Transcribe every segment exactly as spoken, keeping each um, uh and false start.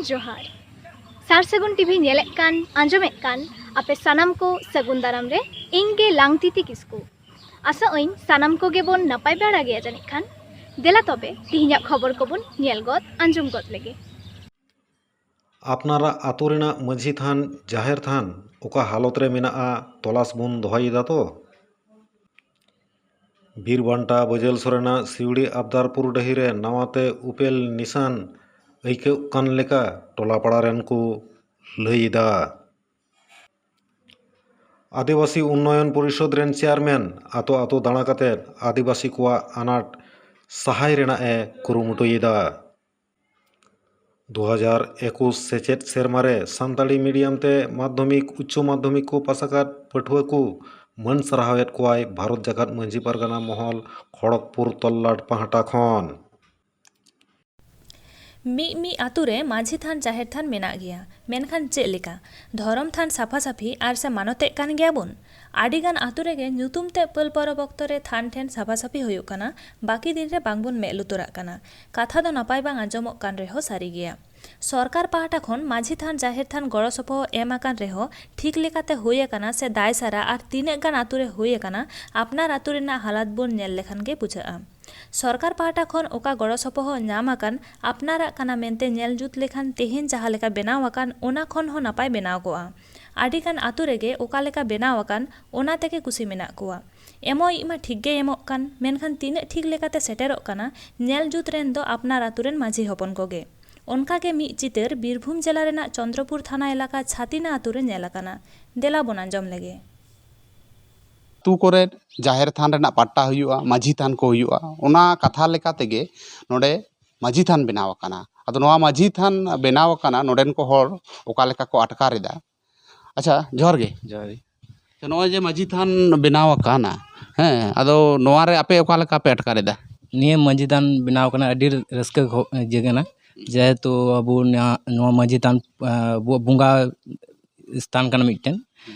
ᱡᱚᱦᱟᱨ᱾ ᱥᱟᱨ ᱥᱟᱹᱜᱩᱱ ᱴᱤᱵᱷᱤ ᱧᱮᱞᱮᱫ ᱠᱟᱱ, ᱟᱸᱡᱚᱢᱮᱫ ᱠᱟᱱ ᱟᱯᱮ ᱥᱟᱱᱟᱢ ᱠᱚ ᱥᱟᱹᱜᱩᱱ ᱫᱟᱨᱟᱢ ᱨᱮ ᱤᱧ ᱜᱮ ᱞᱟᱝᱛᱤᱛᱤ ᱠᱤᱥᱠᱩ᱾ ᱟᱥᱟᱜ ᱟᱹᱧ ᱥᱟᱱᱟᱢ ᱠᱚᱜᱮ ᱵᱚᱱ ᱱᱟᱯᱟᱭ ᱵᱟᱲᱟ ᱜᱮᱭᱟ ᱡᱟᱹᱱᱤᱡ ᱠᱷᱟᱱ᱾ ᱫᱮᱞᱟ ᱛᱚᱵᱮ ᱛᱤᱦᱤᱧᱟᱜ ᱠᱷᱚᱵᱚᱨ ᱠᱚᱵᱚᱱ ᱧᱮᱞ ᱜᱚᱫ, ᱟᱸᱡᱚᱢ ᱜᱚᱫ ᱞᱮᱜᱮ᱾ ᱟᱯᱱᱟᱨᱟᱜ ᱟᱛᱳ ᱨᱮᱱᱟᱜ ᱢᱟᱹᱡᱷᱤ ᱛᱷᱟᱱ, ᱡᱟᱦᱮᱨ ᱛᱷᱟᱱ ᱚᱠᱟ ᱦᱟᱞᱚᱛ ᱨᱮ ᱢᱮᱱᱟᱜᱼᱟ, ᱛᱚᱞᱟᱥ ᱵᱚᱱ ᱫᱚᱦᱚᱭᱮᱫᱟ ᱛᱚ? ᱵᱤᱨ ᱵᱟᱱᱴᱟ ᱵᱟᱹᱡᱟᱹᱞ ᱥᱚᱨᱮᱱᱟᱜ ᱥᱤᱣᱲᱤ ᱟᱵᱫᱟᱨᱯᱩᱨ ᱰᱟᱹᱦᱤ ᱨᱮ ᱱᱟᱣᱟᱛᱮ ᱩᱯᱮᱞ ᱱᱤᱥᱟᱱ ᱟᱹᱭᱠᱟᱹᱜ ᱠᱟᱱ ᱞᱮᱠᱟ ᱴᱚᱞᱟ ᱯᱟᱲᱟ ᱨᱮᱱ ᱠᱚ ᱞᱟᱹᱭ ᱮᱫᱟ᱾ ᱟᱹᱫᱤᱵᱟᱹᱥᱤ ᱩᱱᱱᱚᱭᱚᱱ ᱯᱚᱨᱤᱥᱚᱫᱽ ᱨᱮᱱ ᱪᱮᱭᱟᱨᱢᱮᱱ ᱟᱛᱳ ᱟᱛᱳ ᱫᱟᱬᱟ ᱠᱟᱛᱮ ᱟᱹᱫᱤᱵᱟᱹᱥᱤ ᱠᱚᱣᱟᱜ ᱟᱱᱟᱴ ᱥᱟᱦᱟᱭ ᱨᱮᱱᱟᱜ ᱮ ᱠᱩᱨᱩᱢᱩᱴᱩᱭᱮᱫᱟ᱾ ᱫᱩ ᱦᱟᱡᱟᱨ ᱮᱠᱩᱥ ᱥᱮᱪᱮᱫ ᱥᱮᱨᱢᱟ ᱨᱮ ᱥᱟᱱᱛᱟᱲᱤ ᱢᱤᱰᱤᱭᱟᱢ ᱛᱮ ᱢᱟᱫᱽᱫᱷᱚᱢᱤᱠ, ᱩᱪᱪᱚ ᱢᱟᱫᱽᱫᱷᱚᱢᱤᱠ ᱠᱚ ᱯᱟᱥ ᱟᱠᱟᱫ ᱯᱟᱹᱴᱷᱩᱣᱟᱹ ᱠᱚ ᱢᱟᱹᱱ ᱥᱟᱨᱦᱟᱣᱮᱫ ᱠᱚᱣᱟᱭ ᱵᱷᱟᱨᱚᱛ ᱡᱟᱠᱟᱛ ᱢᱟᱹᱡᱷᱤ ᱯᱟᱨᱜᱟᱱᱟ ᱢᱚᱦᱚᱞ, ᱠᱷᱚᱲᱚᱜᱽᱯᱩᱨ ᱛᱚᱞᱞᱟᱴ ᱯᱟᱦᱴᱟ ᱠᱷᱚᱱ᱾ ᱢᱤᱫ ᱢᱤᱫ ᱟᱛᱳ ᱨᱮ ᱢᱟᱹᱡᱷᱤ ᱛᱷᱟᱱ, ᱡᱟᱦᱮᱨ ᱛᱷᱟᱱ ᱢᱮᱱᱟᱜ ᱜᱮᱭᱟ, ᱢᱮᱱᱠᱷᱟᱱ ᱪᱮᱫ ᱞᱮᱠᱟ? ᱫᱷᱚᱨᱚᱢ ᱛᱷᱟᱱ ᱥᱟᱯᱷᱟ ᱥᱟᱹᱯᱷᱤ ᱟᱨ ᱥᱮ ᱢᱟᱱᱚᱛᱮᱜ ᱠᱟᱱ ᱜᱮᱭᱟ ᱵᱚᱱ? ᱟᱹᱰᱤ ᱜᱟᱱ ᱟᱛᱳ ᱨᱮᱜᱮ ᱧᱩᱛᱩᱢ ᱛᱮ ᱯᱟᱹᱞ ᱯᱚᱨᱚᱵᱽ ᱚᱠᱛᱚ ᱨᱮ ᱛᱷᱟᱱ ᱴᱷᱮᱱ ᱥᱟᱯᱷᱟ ᱥᱟᱹᱯᱷᱤ ᱦᱩᱭᱩᱜ ᱠᱟᱱᱟ, ᱵᱟᱹᱠᱤ ᱫᱤᱱ ᱨᱮ ᱵᱟᱝ ᱵᱚᱱ ᱢᱮᱫ ᱞᱩᱛᱩᱨᱟᱜ ᱠᱟᱱᱟ᱾ ᱠᱟᱛᱷᱟ ᱫᱚ ᱱᱟᱯᱟᱭ ᱵᱟᱝ ᱟᱸᱡᱚᱢᱚᱜ ᱠᱟᱱ ᱨᱮᱦᱚᱸ ᱥᱟᱹᱨᱤ ᱜᱮᱭᱟ᱾ ᱥᱚᱨᱠᱟᱨ ᱯᱟᱦᱴᱟ ᱠᱷᱚᱱ ᱢᱟᱹᱡᱷᱤ ᱛᱷᱟᱱ, ᱡᱟᱦᱮᱨ ᱛᱷᱟᱱ ᱜᱚᱲᱚ ᱥᱚᱯᱚᱦᱚᱫ ᱮᱢ ᱟᱠᱟᱱ ᱨᱮᱦᱚᱸ ᱴᱷᱤᱠ ᱞᱮᱠᱟᱛᱮ ᱦᱩᱭ ᱟᱠᱟᱱᱟ ᱥᱮ ᱫᱟᱭ ᱥᱟᱨᱟ ᱟᱨ ᱛᱤᱱᱟᱹᱜ ᱜᱟᱱ ᱟᱛᱳ ᱨᱮ ᱦᱩᱭ ᱟᱠᱟᱱᱟ, ᱟᱯᱱᱟᱨ ᱟᱛᱳ ᱨᱮᱱᱟᱜ ᱦᱟᱞᱟᱛ ᱵᱚᱱ ᱧᱮᱞ ᱞᱮᱠᱷᱟᱱ ᱜᱮ ᱵᱩᱡᱷᱟᱹᱜᱼᱟ᱾ ᱥᱚᱨᱠᱟᱨ ᱯᱟᱦᱴᱟ ᱠᱷᱚᱱ ᱚᱠᱟ ᱜᱚᱲᱚ ᱥᱚᱯᱚᱦᱚᱫ ᱧᱟᱢ ᱟᱠᱟᱱ, ᱟᱯᱱᱟᱨᱟᱜ ᱠᱟᱱᱟ ᱢᱮᱱᱛᱮ ᱧᱮᱞ ᱡᱩᱛ ᱞᱮᱠᱷᱟᱱ ᱛᱮᱦᱮᱧ ᱡᱟᱦᱟᱸ ᱞᱮᱠᱟ ᱵᱮᱱᱟᱣ ᱟᱠᱟᱱ, ᱚᱱᱟ ᱠᱷᱚᱱ ᱦᱚᱸ ᱱᱟᱯᱟᱭ ᱵᱮᱱᱟᱣ ᱠᱚᱜᱼᱟ᱾ ᱟᱹᱰᱤ ᱜᱟᱱ ᱟᱛᱳ ᱨᱮᱜᱮ ᱚᱠᱟ ᱞᱮᱠᱟ ᱵᱮᱱᱟᱣ ᱟᱠᱟᱱ, ᱚᱱᱟ ᱛᱮᱜᱮ ᱠᱩᱥᱤ ᱢᱮᱱᱟᱜ ᱠᱚᱣᱟ᱾ ᱮᱢᱚᱜ ᱤᱡ ᱢᱟ ᱴᱷᱤᱠ ᱜᱮᱭ ᱮᱢᱚᱜ ᱠᱟᱱ, ᱢᱮᱱᱠᱷᱟᱱ ᱛᱤᱱᱟᱹᱜ ᱴᱷᱤᱠ ᱞᱮᱠᱟᱛᱮ ᱥᱮᱴᱮᱨᱚᱜ ᱠᱟᱱᱟ, ᱧᱮᱞ ᱡᱩᱛ ᱨᱮᱱ ᱫᱚ ᱟᱯᱱᱟᱨ ᱟᱛᱳ ᱨᱮᱱ ᱢᱟᱹᱡᱷᱤ ᱦᱚᱯᱚᱱ ᱠᱚᱜᱮ᱾ ᱚᱱᱠᱟ ᱜᱮ ᱢᱤᱫ ᱪᱤᱛᱟᱹᱨ ᱵᱤᱨᱵᱷᱩᱢ ᱡᱮᱞᱟ ᱨᱮᱱᱟᱜ ᱪᱚᱱᱫᱨᱚᱯᱩᱨ ᱛᱷᱟᱱᱟ ᱮᱞᱟᱠᱟ ᱪᱷᱟᱛᱤᱱᱟ ᱟᱛᱳ ᱨᱮ ᱧᱮᱞ ᱟᱠᱟᱱᱟ᱾ ᱫᱮᱞᱟ ᱵᱚᱱ ᱟᱸᱡᱚᱢ ᱞᱮᱜᱮ᱾ ᱟᱹᱛᱩ ᱠᱚᱨᱮ ᱡᱟᱦᱮᱨ ᱛᱷᱟᱱ ᱨᱮᱱᱟᱜ ᱯᱟᱴᱴᱟ ᱦᱩᱭᱩᱜᱼᱟ, ᱢᱟᱹᱡᱷᱤ ᱛᱷᱟᱱ ᱠᱚ ᱦᱩᱭᱩᱜᱼᱟ, ᱚᱱᱟ ᱠᱟᱛᱷᱟ ᱞᱮᱠᱟ ᱛᱮᱜᱮ ᱱᱚᱰᱮ ᱢᱟᱹᱡᱷᱤ ᱛᱷᱟᱱ ᱵᱮᱱᱟᱣ ᱟᱠᱟᱱᱟ᱾ ᱟᱫᱚ ᱱᱚᱣᱟ ᱢᱟᱹᱡᱷᱤ ᱛᱷᱟᱱ ᱵᱮᱱᱟᱣ ᱟᱠᱟᱱᱟ, ᱱᱚᱰᱮᱱ ᱠᱚ ᱦᱚᱲ ᱚᱠᱟ ᱞᱮᱠᱟ ᱠᱚ ᱟᱴᱠᱟᱨ ᱮᱫᱟ? ᱟᱪᱪᱷᱟ, ᱡᱚᱦᱟᱨ ᱜᱮ᱾ ᱡᱚᱦᱟᱨ ᱜᱮ᱾ ᱛᱚ, ᱱᱚᱜᱼᱚᱭ ᱡᱮ ᱢᱟᱹᱡᱷᱤ ᱛᱷᱟᱱ ᱵᱮᱱᱟᱣ ᱟᱠᱟᱱᱟ, ᱦᱮᱸ, ᱟᱫᱚ ᱱᱚᱣᱟ ᱨᱮ ᱟᱯᱮ ᱚᱠᱟ ᱞᱮᱠᱟ ᱯᱮ ᱟᱴᱠᱟᱨ ᱮᱫᱟ? ᱱᱤᱭᱟᱹ ᱢᱟᱹᱡᱷᱤ ᱛᱷᱟᱱ ᱵᱮᱱᱟᱣ ᱠᱟᱱᱟ, ᱟᱹᱰᱤ ᱨᱟᱹᱥᱠᱟᱹ ᱜᱷᱚ-, ᱤᱭᱟᱹ ᱠᱟᱱᱟ, ᱡᱮᱦᱮᱛᱩ ᱟᱵᱚ ᱱᱚᱣᱟ, ᱱᱚᱣᱟ ᱢᱟᱹᱡᱷᱤ ᱛᱷᱟᱱ, ᱟᱸ, ᱟᱵᱚᱣᱟᱜ ᱵᱚᱸᱜᱟ ᱥᱛᱷᱟᱱ ᱠᱟᱱᱟ ᱢᱤᱫᱴᱮᱱ᱾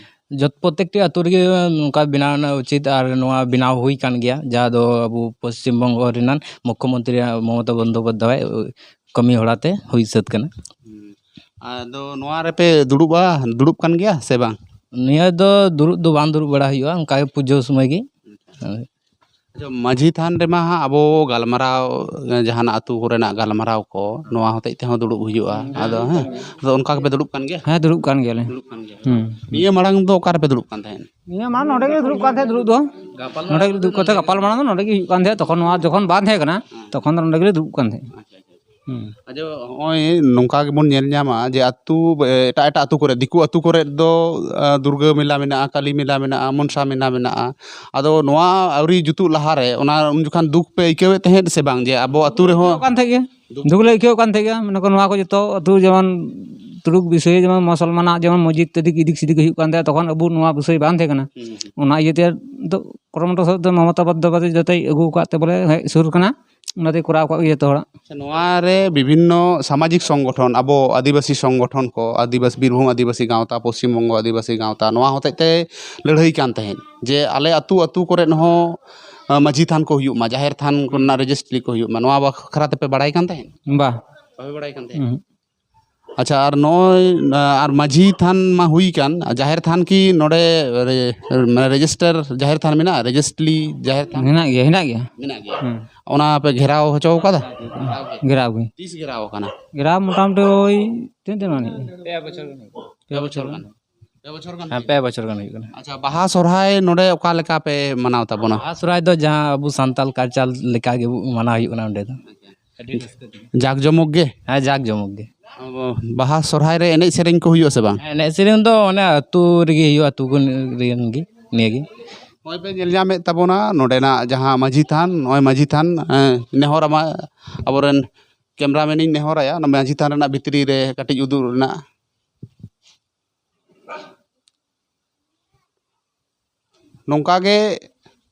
ᱡᱚᱛ, ᱯᱨᱚᱛᱮᱠᱴᱤ ᱟᱹᱛᱩ ᱨᱮᱜᱮ ᱱᱚᱝᱠᱟ ᱵᱮᱱᱟᱣ ᱨᱮᱱᱟᱜ ᱩᱪᱤᱛ, ᱟᱨ ᱱᱚᱣᱟ ᱵᱮᱱᱟᱣ ᱦᱩᱭ ᱠᱟᱱ ᱜᱮᱭᱟ, ᱡᱟᱦᱟᱸ ᱫᱚ ᱟᱵᱚ ᱯᱚᱥᱪᱤᱢ ᱵᱚᱝᱜᱚ ᱨᱮᱱᱟᱜ ᱢᱩᱠᱠᱷᱚᱢᱚᱱᱛᱨᱤ ᱢᱚᱢᱚᱛᱟ ᱵᱚᱱᱫᱳᱯᱟᱫᱽᱫᱷᱟᱭ ᱠᱟᱹᱢᱤ ᱦᱚᱨᱟ ᱛᱮ ᱦᱩᱭ ᱥᱟᱹᱛ ᱠᱟᱱᱟ᱾ ᱟᱫᱚ ᱱᱚᱣᱟ ᱨᱮᱯᱮ ᱫᱩᱲᱩᱵᱼᱟ, ᱫᱩᱲᱩᱵ ᱠᱟᱱ ᱜᱮᱭᱟ ᱥᱮ ᱵᱟᱝ? ᱱᱤᱭᱟᱹ ᱫᱚ ᱫᱩᱲᱩᱵ ᱫᱚ ᱵᱟᱝ ᱫᱩᱲᱩᱵ ᱵᱟᱲᱟ ᱦᱩᱭᱩᱜᱼᱟ, ᱚᱱᱠᱟ ᱜᱮ ᱯᱩᱡᱟᱹ ᱥᱚᱢᱚᱭ ᱜᱮ᱾ ᱟᱪᱪᱷᱟ, ᱢᱟᱹᱡᱷᱤ ᱛᱷᱟᱱ ᱨᱮᱢᱟ ᱦᱟᱸᱜ ᱟᱵᱚ ᱜᱟᱞᱢᱟᱨᱟᱣ, ᱡᱟᱦᱟᱱᱟᱜ ᱟᱹᱛᱩ ᱠᱚᱨᱮᱱᱟᱜ ᱜᱟᱞᱢᱟᱨᱟᱣ ᱠᱚ, ᱱᱚᱣᱟ ᱦᱚᱛᱮᱡ ᱛᱮᱦᱚᱸ ᱫᱩᱲᱩᱵ ᱦᱩᱭᱩᱜᱼᱟ᱾ ᱟᱫᱚ ᱦᱮᱸ, ᱟᱫᱚ ᱚᱱᱠᱟ ᱜᱮᱯᱮ ᱫᱩᱲᱩᱵ ᱠᱟᱱ ᱜᱮᱭᱟ? ᱦᱮᱸ, ᱫᱩᱲᱩᱵ ᱠᱟᱱ ᱜᱮᱭᱟᱞᱮ᱾ ᱫᱩᱲᱩᱵ ᱠᱟᱱ ᱜᱮᱭᱟ᱾ ᱦᱩᱸ᱾ ᱱᱤᱭᱟᱹ ᱢᱟᱲᱟᱝ ᱫᱚ ᱚᱠᱟ ᱨᱮᱯᱮ ᱫᱩᱲᱩᱵ ᱠᱟᱱ ᱛᱟᱦᱮᱸᱫ? ᱱᱤᱭᱟᱹ ᱢᱟ ᱱᱚᱰᱮ ᱜᱮᱞᱮ ᱫᱩᱲᱩᱵ ᱠᱟᱱ ᱛᱟᱦᱮᱸᱫ ᱫᱩᱲᱩᱵ ᱫᱚ᱾ ᱱᱚᱰᱮ ᱜᱮᱞᱮ ᱫᱩᱲᱩᱵ ᱠᱟᱛᱮ ᱜᱟᱯᱟᱞ ᱢᱟᱨᱟᱝ ᱫᱚ ᱱᱚᱰᱮ ᱜᱮ ᱦᱩᱭᱩᱜ ᱠᱟᱱ ᱛᱟᱦᱮᱸᱫ, ᱛᱚᱠᱷᱚᱱ ᱱᱚᱣᱟ ᱡᱚᱠᱷᱚᱱ ᱵᱟᱝ ᱛᱟᱦᱮᱸ ᱠᱟᱱᱟ, ᱦᱮᱸ᱾ ᱛᱚᱠᱷᱚᱱ ᱫᱚ ᱱᱚᱰᱮ ᱜᱮᱞᱮ ᱫᱩᱲᱩᱵ ᱠᱟᱱ ᱛᱟᱦᱮᱸᱫ᱾ ᱟᱪᱪᱷᱟ, ᱟᱪᱪᱷᱟ, ᱟᱪᱪᱷᱟ᱾ ᱦᱩᱸ᱾ ᱟᱪᱪᱷᱟ, ᱦᱚᱸᱜᱼᱚᱭ ᱱᱚᱝᱠᱟ ᱜᱮᱵᱚᱱ ᱧᱮᱞ ᱧᱟᱢᱟ ᱡᱮ ᱟᱹᱛᱩ, ᱮᱴᱟᱜ ᱮᱴᱟᱜ ᱟᱹᱛᱩ ᱠᱚᱨᱮ, ᱫᱤᱠᱩ ᱟᱹᱛᱩ ᱠᱚᱨᱮ ᱫᱚ, ᱟ, ᱫᱩᱨᱜᱟᱹ ᱢᱮᱞᱟ ᱢᱮᱱᱟᱜᱼᱟ, ᱠᱟᱹᱞᱤ ᱢᱮᱞᱟ ᱢᱮᱱᱟᱜᱼᱟ, ᱢᱚᱱᱥᱟ ᱢᱮᱞᱟ ᱢᱮᱱᱟᱜᱼᱟ᱾ ᱟᱫᱚ ᱱᱚᱣᱟ ᱟᱹᱣᱨᱤ ᱡᱩᱛᱩᱜ ᱞᱟᱦᱟᱨᱮ ᱚᱱᱟ ᱩᱱ ᱡᱚᱠᱷᱟᱱ ᱫᱩᱠ ᱯᱮ ᱟᱹᱭᱠᱟᱹᱣᱮᱫ ᱛᱟᱦᱮᱸᱫ ᱥᱮ ᱵᱟᱝ, ᱡᱮ ᱟᱵᱚ ᱟᱹᱛᱩ ᱨᱮᱦᱚᱸ ᱠᱟᱱ ᱛᱟᱦᱮᱸᱫ ᱜᱮ? ᱫᱩᱠ ᱞᱮ ᱟᱹᱭᱠᱟᱹᱣ ᱠᱟᱱ ᱛᱟᱦᱮᱸᱫ ᱜᱮᱭᱟ, ᱢᱮᱱᱟᱠᱚ ᱱᱚᱣᱟ ᱠᱚ ᱡᱚᱛᱚ ᱟᱹᱛᱩ ᱡᱮᱢᱚᱱ ᱛᱩᱲᱩᱠ ᱵᱤᱥᱚᱭ, ᱡᱮᱢᱚᱱ ᱢᱩᱥᱚᱞᱢᱟᱱᱟᱜ ᱡᱮᱢᱚᱱ ᱢᱚᱥᱡᱤᱫ ᱛᱟᱹᱫᱤᱠ ᱤᱫᱤᱠ ᱥᱤᱫᱤᱠ ᱦᱩᱭᱩᱜ ᱠᱟᱱ ᱛᱟᱦᱮᱸᱫ, ᱛᱚᱠᱷᱚᱱ ᱟᱵᱚ ᱱᱚᱣᱟ ᱵᱤᱥᱚᱭ ᱵᱟᱝ ᱛᱟᱦᱮᱸ ᱠᱟᱱᱟ᱾ ᱦᱩᱸ, ᱦᱩᱸ᱾ ᱚᱱᱟ ᱤᱭᱟᱹᱛᱮ ᱫᱚ ᱠᱩᱨᱩᱢᱩᱴᱩ ᱥᱟᱶᱛᱮ ᱢᱚᱢᱚᱛᱟ ᱵᱚᱱᱫᱳᱯᱟᱫᱽᱫᱷᱟᱭ ᱡᱚᱛᱚᱭ ᱟᱹᱜᱩ ᱟᱠᱟᱫ ᱛᱮ ᱵᱚᱞᱮ ᱦᱮᱡ ᱥᱩᱨ ᱠᱟᱱᱟ, ᱚᱱᱟᱛᱮ ᱠᱚᱨᱟᱣ ᱠᱟᱜ ᱜᱮ ᱡᱚᱛᱚ ᱦᱚᱲᱟᱜ᱾ ᱟᱪᱪᱷᱟ, ᱱᱚᱣᱟ ᱨᱮ ᱵᱤᱵᱷᱤᱱᱱᱚ ᱥᱟᱢᱟᱡᱤᱠ ᱥᱚᱝᱜᱚᱴᱷᱚᱱ, ᱟᱵᱚ ᱟᱹᱫᱤᱵᱟᱹᱥᱤ ᱥᱚᱝᱜᱚᱴᱷᱚᱱ ᱠᱚ, ᱟᱹᱫᱤᱵᱟᱹᱥᱤ, ᱵᱤᱨᱵᱷᱩᱢ ᱟᱹᱫᱤᱵᱟᱹᱥᱤ ᱜᱟᱶᱛᱟ, ᱯᱚᱥᱪᱤᱢ ᱵᱚᱝᱜᱚ ᱟᱹᱫᱤᱵᱟᱹᱥᱤ ᱜᱟᱶᱛᱟ, ᱱᱚᱣᱟ ᱦᱚᱛᱮᱡ ᱛᱮ ᱞᱟᱹᱲᱦᱟᱹᱭ ᱠᱟᱱ ᱛᱟᱦᱮᱸᱫ ᱡᱮ ᱟᱞᱮ ᱟᱹᱛᱩ ᱟᱹᱛᱩ ᱠᱚᱨᱮᱫ ᱦᱚᱸ, ᱟ, ᱢᱟᱹᱡᱷᱤ ᱛᱷᱟᱱ ᱠᱚ ᱦᱩᱭᱩᱜ ᱢᱟ, ᱡᱟᱦᱮᱨ ᱛᱷᱟᱱ ᱠᱚᱨᱮᱱᱟᱜ ᱨᱮᱡᱤᱥᱴᱨᱤ ᱠᱚ ᱦᱩᱭᱩᱜ ᱢᱟ, ᱱᱚᱣᱟ ᱵᱟᱠᱷᱨᱟ ᱛᱮᱯᱮ ᱵᱟᱲᱟᱭ ᱠᱟᱱ ᱛᱟᱦᱮᱸᱫ? ᱵᱟ᱾ ᱵᱟᱯᱮ ᱵᱟᱲᱟᱭ ᱠᱟᱱ ᱛᱟᱦᱮᱸᱫ? ᱩᱦᱩᱸ᱾ ᱟᱪᱪᱷᱟ, ᱟᱨ ᱱᱚᱜᱼᱚᱭ, ᱟ, ᱟᱨ ᱢᱟᱹᱡᱷᱤ ᱛᱷᱟᱱ ᱢᱟ ᱦᱩᱭ ᱠᱟᱱ, ᱟᱨ ᱡᱟᱦᱮᱨ ᱛᱷᱟᱱ ᱠᱤ ᱱᱚᱰᱮ ᱨᱮ-, ᱢᱟᱱᱮ ᱨᱮᱡᱤᱥᱴᱟᱨ ᱡᱟᱦᱮᱨ ᱛᱷᱟᱱ ᱢᱮᱱᱟᱜᱼᱟ? ᱨᱮᱡᱤᱥᱴᱨᱤ ᱡᱟᱦᱮᱨ ᱛᱷᱟᱱ? ᱢᱮᱱᱟᱜ ᱜᱮᱭᱟ, ᱦᱮᱱᱟᱜ ᱜᱮᱭᱟ᱾ ᱢᱮᱱᱟᱜ ᱜᱮᱭᱟ᱾ ᱦᱩᱸ᱾ ᱚᱱᱟ ᱯᱮ ᱜᱷᱮᱨᱟᱣ ᱦᱚᱪᱚ ᱠᱟᱫᱟ? ᱜᱷᱮᱨᱟᱣ ᱜᱮ᱾ ᱛᱤᱥ ᱜᱷᱮᱨᱟᱣ ᱟᱠᱟᱱᱟ? ᱜᱷᱮᱨᱟᱣ ᱢᱚᱴᱟᱢᱩᱴᱤ ᱳᱭ ᱛᱤᱱᱟᱹᱜ ᱫᱤᱱ ᱦᱩᱭᱩᱜᱼᱟ? ᱯᱮ ᱵᱚᱪᱷᱚᱨ ᱜᱟᱱ᱾ ᱯᱮ ᱵᱚᱪᱷᱚᱨ ᱜᱟᱱ ᱦᱮᱸ, ᱦᱩᱭᱩᱜᱼᱟ? ᱯᱮ ᱵᱚᱪᱷᱚᱨ ᱜᱟᱱ ᱦᱩᱭᱩᱜ ᱠᱟᱱᱟ᱾ ᱟᱪᱪᱷᱟ, ᱵᱟᱦᱟ ᱥᱚᱨᱦᱟᱭ ᱱᱚᱰᱮ ᱚᱠᱟ ᱞᱮᱠᱟ ᱯᱮ ᱢᱟᱱᱟᱣ ᱛᱟᱵᱚᱱᱟ? ᱵᱟᱦᱟ ᱥᱚᱨᱦᱟᱭ ᱫᱚ ᱡᱟᱦᱟᱸ ᱟᱵᱚ ᱥᱟᱱᱛᱟᱲ ᱠᱟᱞᱪᱟᱨ ᱞᱮᱠᱟ ᱜᱮ ᱢᱟᱱᱟᱣ ᱦᱩᱭᱩᱜ ᱠᱟᱱᱟ ᱚᱸᱰᱮ ᱫᱚ᱾ ᱟᱹᱰᱤ ᱨᱟᱹᱥᱠᱟᱹ ᱛᱮᱜᱮ᱾ ᱡᱟᱠ ᱡᱚᱢᱚᱠ ᱜᱮ? ᱦᱮᱸ, ᱡᱟᱠ ᱡᱚᱢᱚᱠ ᱜᱮ᱾ ᱟᱵᱚ ᱵᱟᱦᱟ ᱥᱚᱨᱦᱟᱭ ᱨᱮ ᱮᱱᱮᱡ ᱥᱮᱨᱮᱧ ᱠᱚ ᱦᱩᱭᱩᱜᱼᱟ ᱥᱮ ᱵᱟᱝ? ᱦᱮᱸ, ᱮᱱᱮᱡ ᱥᱮᱨᱮᱧ ᱫᱚ ᱚᱱᱮ ᱟᱹᱛᱩ ᱨᱮᱜᱮ ᱦᱩᱭᱩᱜᱼᱟ, ᱟᱹᱛᱩ ᱠᱚ ᱨᱮᱱ ᱜᱮ, ᱱᱤᱭᱟᱹ ᱜᱮ᱾ ᱱᱚᱜᱼᱚᱭ ᱯᱮ ᱧᱮᱞ ᱧᱟᱢᱮᱫ ᱛᱟᱵᱚᱱᱟ ᱱᱚᱰᱮᱱᱟᱜ ᱡᱟᱦᱟᱸ ᱢᱟᱹᱡᱷᱤ ᱛᱷᱟᱱ, ᱱᱚᱜᱼᱚᱭ ᱢᱟᱹᱡᱷᱤ ᱛᱷᱟᱱ, ᱮᱸ, ᱱᱮᱦᱚᱨ ᱟᱢᱟ ᱟᱵᱚᱨᱮᱱ ᱠᱮᱢᱨᱟᱢᱮᱱ ᱤᱧ ᱱᱮᱦᱚᱨ ᱟᱭᱟ, ᱚᱱᱟ ᱢᱟᱹᱡᱷᱤ ᱛᱷᱟᱱ ᱨᱮᱱᱟᱜ ᱵᱷᱤᱛᱨᱤ ᱨᱮ ᱠᱟᱹᱴᱤᱡ ᱩᱫᱩᱜ ᱨᱮᱱᱟᱜ᱾ ᱱᱚᱝᱠᱟ ᱜᱮ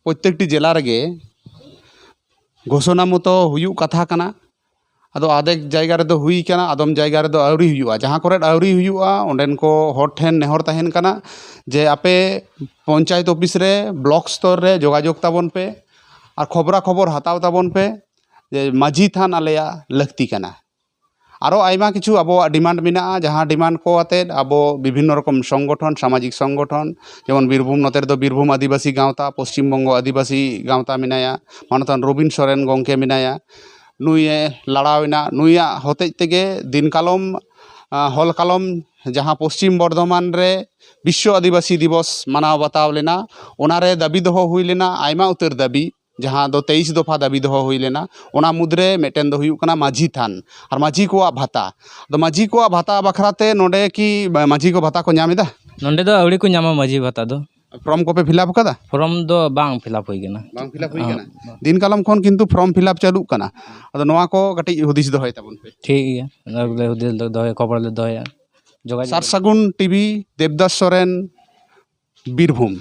ᱯᱨᱚᱛᱮᱠᱴᱤ ᱡᱮᱞᱟ ᱨᱮᱜᱮ ᱜᱷᱳᱥᱚᱱᱟ ᱢᱚᱛᱚ ᱦᱩᱭᱩᱜ ᱠᱟᱛᱷᱟ ᱠᱟᱱᱟ᱾ ᱟᱫᱚ ᱟᱫᱷᱮᱠ ᱡᱟᱭᱜᱟ ᱨᱮᱫᱚ ᱦᱩᱭ ᱠᱟᱱᱟ, ᱟᱫᱚᱢ ᱡᱟᱭᱜᱟ ᱨᱮᱫᱚ ᱟᱹᱣᱨᱤ ᱦᱩᱭᱩᱜᱼᱟ᱾ ᱡᱟᱦᱟᱸ ᱠᱚᱨᱮᱫ ᱟᱹᱣᱨᱤ ᱦᱩᱭᱩᱜᱼᱟ, ᱚᱸᱰᱮᱱ ᱠᱚ ᱦᱚᱲ ᱴᱷᱮᱱ ᱱᱮᱦᱚᱨ ᱛᱟᱦᱮᱱ ᱠᱟᱱᱟ ᱡᱮ ᱟᱯᱮ ᱯᱚᱧᱪᱟᱭᱮᱛ ᱚᱯᱷᱤᱥ ᱨᱮ, ᱵᱞᱚᱠ ᱥᱛᱚᱨ ᱨᱮ ᱡᱳᱜᱟᱡᱳᱜᱽ ᱛᱟᱵᱚᱱ ᱯᱮ ᱟᱨ ᱠᱷᱚᱵᱽᱨᱟ ᱠᱷᱚᱵᱚᱨ ᱦᱟᱛᱟᱣ ᱛᱟᱵᱚᱱ ᱯᱮ ᱡᱮ ᱢᱟᱹᱡᱷᱤ ᱛᱷᱟᱱ ᱟᱞᱮᱭᱟᱜ ᱞᱟᱹᱠᱛᱤ ᱠᱟᱱᱟ᱾ ᱟᱨᱚ ᱟᱭᱢᱟ ᱠᱤᱪᱷᱩ ᱟᱵᱚᱣᱟᱜ ᱰᱤᱢᱟᱱᱰ ᱢᱮᱱᱟᱜᱼᱟ, ᱡᱟᱦᱟᱸ ᱰᱤᱢᱟᱱᱰ ᱠᱚ ᱟᱛᱮᱫ ᱟᱵᱚ ᱵᱤᱵᱷᱤᱱᱱᱚ ᱨᱚᱠᱚᱢ ᱥᱚᱝᱜᱚᱴᱷᱚᱱ, ᱥᱟᱢᱟᱡᱤᱠ ᱥᱚᱝᱜᱚᱴᱷᱚᱱ, ᱡᱮᱢᱚᱱ ᱵᱤᱨᱵᱷᱩᱢ, ᱱᱚᱛᱮ ᱨᱮᱫᱚ ᱵᱤᱨᱵᱷᱩᱢ ᱟᱹᱫᱤᱵᱟᱹᱥᱤ ᱜᱟᱶᱛᱟ, ᱯᱚᱥᱪᱤᱢ ᱵᱚᱝᱜᱚ ᱟᱹᱫᱤᱵᱟᱹᱥᱤ ᱜᱟᱶᱛᱟ ᱢᱮᱱᱟᱭᱟ, ᱢᱟᱱᱚᱛᱟᱱ ᱨᱚᱵᱤᱱ ᱥᱚᱨᱮᱱ ᱜᱚᱢᱠᱮ ᱢᱮᱱᱟᱭᱟ, ᱱᱩᱭᱮ ᱞᱟᱲᱟᱣ ᱮᱱᱟ᱾ ᱱᱩᱭᱟᱜ ᱦᱚᱛᱮᱡ ᱛᱮᱜᱮ ᱫᱤᱱ ᱠᱟᱞᱚᱢ, ᱟᱸ, ᱦᱚᱞ ᱠᱟᱞᱚᱢ ᱡᱟᱦᱟᱸ ᱯᱚᱥᱪᱤᱢ ᱵᱚᱨᱫᱷᱚᱢᱟᱱ ᱨᱮ ᱵᱤᱥᱥᱚ ᱟᱹᱫᱤᱵᱟᱹᱥᱤ ᱫᱤᱵᱚᱥ ᱢᱟᱱᱟᱣ ᱵᱟᱛᱟᱣ ᱞᱮᱱᱟ, ᱚᱱᱟᱨᱮ ᱫᱟᱹᱵᱤ ᱫᱚᱦᱚ ᱦᱩᱭ ᱞᱮᱱᱟ ᱟᱭᱢᱟ ᱩᱛᱟᱹᱨ ᱫᱟᱹᱵᱤ, ᱡᱟᱦᱟᱸ ᱫᱚ ᱛᱮᱭᱤᱥ ᱫᱚᱯᱷᱟ ᱫᱟᱹᱵᱤ ᱫᱚᱦᱚ ᱦᱩᱭ ᱞᱮᱱᱟ᱾ ᱚᱱᱟ ᱢᱩᱫᱽᱨᱮ ᱢᱤᱫᱴᱮᱱ ᱫᱚ ᱦᱩᱭᱩᱜ ᱠᱟᱱᱟ ᱢᱟᱹᱡᱷᱤ ᱛᱷᱟᱱ ᱟᱨ ᱢᱟᱹᱡᱷᱤ ᱠᱚᱣᱟᱜ ᱵᱷᱟᱛᱟ᱾ ᱟᱫᱚ ᱢᱟᱹᱡᱷᱤ ᱠᱚᱣᱟᱜ ᱵᱷᱟᱛᱟ ᱵᱟᱠᱷᱨᱟ ᱛᱮ ᱱᱚᱰᱮ ᱠᱤ ᱢᱟᱹᱡᱷᱤ ᱠᱚ ᱵᱷᱟᱛᱟ ᱠᱚ ᱧᱟᱢ ᱮᱫᱟ? ᱱᱚᱰᱮ ᱫᱚ ᱟᱹᱣᱲᱤ ᱠᱚ ᱧᱟᱢᱟ ᱢᱟᱹᱡᱷᱤ ᱵᱷᱟᱛᱟ ᱫᱚ᱾ ᱯᱷᱨᱚᱢ ᱠᱚᱯᱮ ᱯᱷᱤᱞᱟᱯ ᱟᱠᱟᱫᱟ? ᱯᱷᱨᱚᱢ ᱫᱚ ᱵᱟᱝ ᱯᱷᱤᱞᱟᱯ ᱦᱩᱭ ᱠᱟᱱᱟ᱾ ᱵᱟᱝ ᱯᱷᱤᱞᱟᱯ ᱦᱩᱭ ᱦᱮᱸ, ᱠᱟᱱᱟ? ᱵᱟᱝ᱾ ᱫᱤᱱ ᱠᱟᱞᱚᱢ ᱠᱷᱚᱱ ᱠᱤᱱᱛᱩ ᱯᱷᱨᱚᱢ ᱯᱷᱤᱞᱟᱯ ᱪᱟᱹᱞᱩᱜ ᱠᱟᱱᱟ᱾ ᱟᱫᱚ ᱱᱚᱣᱟ ᱠᱚ ᱠᱟᱹᱴᱤᱡ ᱦᱩᱫᱤᱥ ᱫᱚᱦᱚᱭ ᱛᱟᱵᱚᱱ ᱯᱮ᱾ ᱴᱷᱤᱠ ᱜᱮᱭᱟ, ᱚᱱᱟ ᱠᱚᱞᱮ ᱦᱩᱫᱤᱥ ᱫᱚᱦᱚᱭᱟ, ᱠᱷᱚᱵᱚᱨ ᱞᱮ ᱫᱚᱦᱚᱭᱟ, ᱡᱳᱜᱟᱡᱳᱜᱽ᱾ ᱥᱟᱨ ᱥᱟᱹᱜᱩᱱ ᱴᱤᱵᱷᱤ, ᱫᱮᱵᱽᱫᱟᱥ ᱥᱚᱨᱮᱱ, ᱵᱤᱨᱵᱷᱩᱢ᱾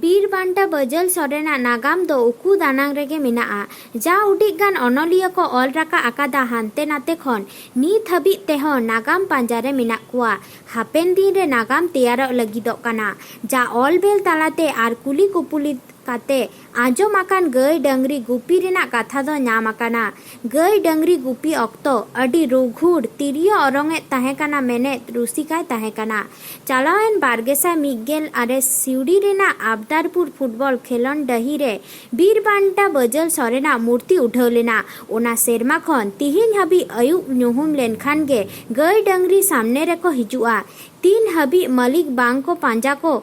ᱵᱤᱨ ᱵᱟᱱᱴᱟ ᱵᱟᱹᱡᱟᱹᱞ ᱥᱚᱨᱮᱱᱟᱜ ᱱᱟᱜᱟᱢ ᱫᱚ ᱩᱠᱩ ᱫᱟᱱᱟᱝ ᱨᱮᱜᱮ ᱢᱮᱱᱟᱜᱼᱟ᱾ ᱡᱟ ᱩᱰᱤᱡ ᱜᱟᱱ ᱚᱱᱚᱞᱤᱭᱟᱹ ᱠᱚ ᱚᱞ ᱨᱟᱠᱟᱵ ᱟᱠᱟᱫᱟ ᱦᱟᱱᱛᱮ ᱱᱟᱛᱮ ᱠᱷᱚᱱ, ᱱᱤᱛ ᱦᱟᱹᱵᱤᱡ ᱛᱮᱦᱚᱸ ᱱᱟᱜᱟᱢ ᱯᱟᱸᱡᱟ ᱨᱮ ᱢᱮᱱᱟᱜ ᱠᱚᱣᱟ᱾ ᱦᱟᱯᱮᱱ ᱫᱤᱱ ᱨᱮ ᱱᱟᱜᱟᱢ ᱛᱮᱭᱟᱨᱚᱜ ᱞᱟᱹᱜᱤᱫᱚᱜ ᱠᱟᱱᱟ᱾ ᱡᱟ ᱚᱞ ᱵᱮᱞ ᱛᱟᱞᱟᱛᱮ ᱟᱨ ᱠᱩᱞᱤ ᱠᱩᱯᱩᱞᱤ ᱠᱟᱛᱮ ᱟᱸᱡᱚᱢ ᱟᱠᱟᱱ ᱜᱟᱹᱭ ᱰᱟᱹᱝᱨᱤ ᱜᱩᱯᱤ ᱨᱮᱱᱟᱜ ᱠᱟᱛᱷᱟ ᱫᱚ ᱧᱟᱢ ᱟᱠᱟᱱᱟ᱾ ᱜᱟᱹᱭ ᱰᱟᱹᱝᱨᱤ ᱜᱩᱯᱤ ᱚᱠᱛᱚ ᱟᱹᱰᱤ ᱨᱩᱜᱷᱩᱲ ᱛᱤᱨᱭᱳ ᱚᱨᱚᱝ ᱮᱫ ᱛᱟᱦᱮᱸ ᱠᱟᱱᱟ ᱢᱮᱱᱮᱫ ᱨᱩᱥᱤᱠᱟᱭ ᱛᱟᱦᱮᱸ ᱠᱟᱱᱟ᱾ ᱪᱟᱞᱟᱣᱮᱱ ᱵᱟᱨ ᱜᱮᱥᱟᱭ ᱢᱤᱫ ᱜᱮᱞ ᱟᱨᱮ ᱥᱤᱣᱲᱤ ᱨᱮᱱᱟᱜ ᱟᱵᱫᱟᱨᱯᱩᱨ ᱯᱷᱩᱴᱵᱚᱞ ᱠᱷᱮᱞᱚᱱᱰ ᱰᱟᱹᱦᱤ ᱨᱮ ᱵᱤᱨ ᱵᱟᱱᱴᱟ ᱵᱟᱹᱡᱟᱹᱞ ᱥᱚᱨᱮᱱᱟᱜ ᱢᱩᱨᱛᱤ ᱩᱰᱷᱟᱹᱣ ᱞᱮᱱᱟ᱾ ᱚᱱᱟ ᱥᱮᱨᱢᱟ ᱠᱷᱚᱱ ᱛᱤᱦᱤᱧ ᱦᱟᱹᱵᱤᱡ ᱟᱹᱭᱩᱵ ᱧᱩᱦᱩᱢ ᱞᱮᱱᱠᱷᱟᱱ ᱜᱮ ᱜᱟᱹᱭ ᱰᱟᱹᱝᱨᱤ ᱥᱟᱢᱱᱮ ᱨᱮᱠᱚ ᱦᱤᱡᱩᱜᱼᱟ᱾ ᱛᱤᱱ ᱦᱟᱹᱵᱤᱡ ᱢᱟᱹᱞᱤᱠ ᱵᱟᱝ ᱠᱚ ᱯᱟᱸᱡᱟ ᱠᱚ,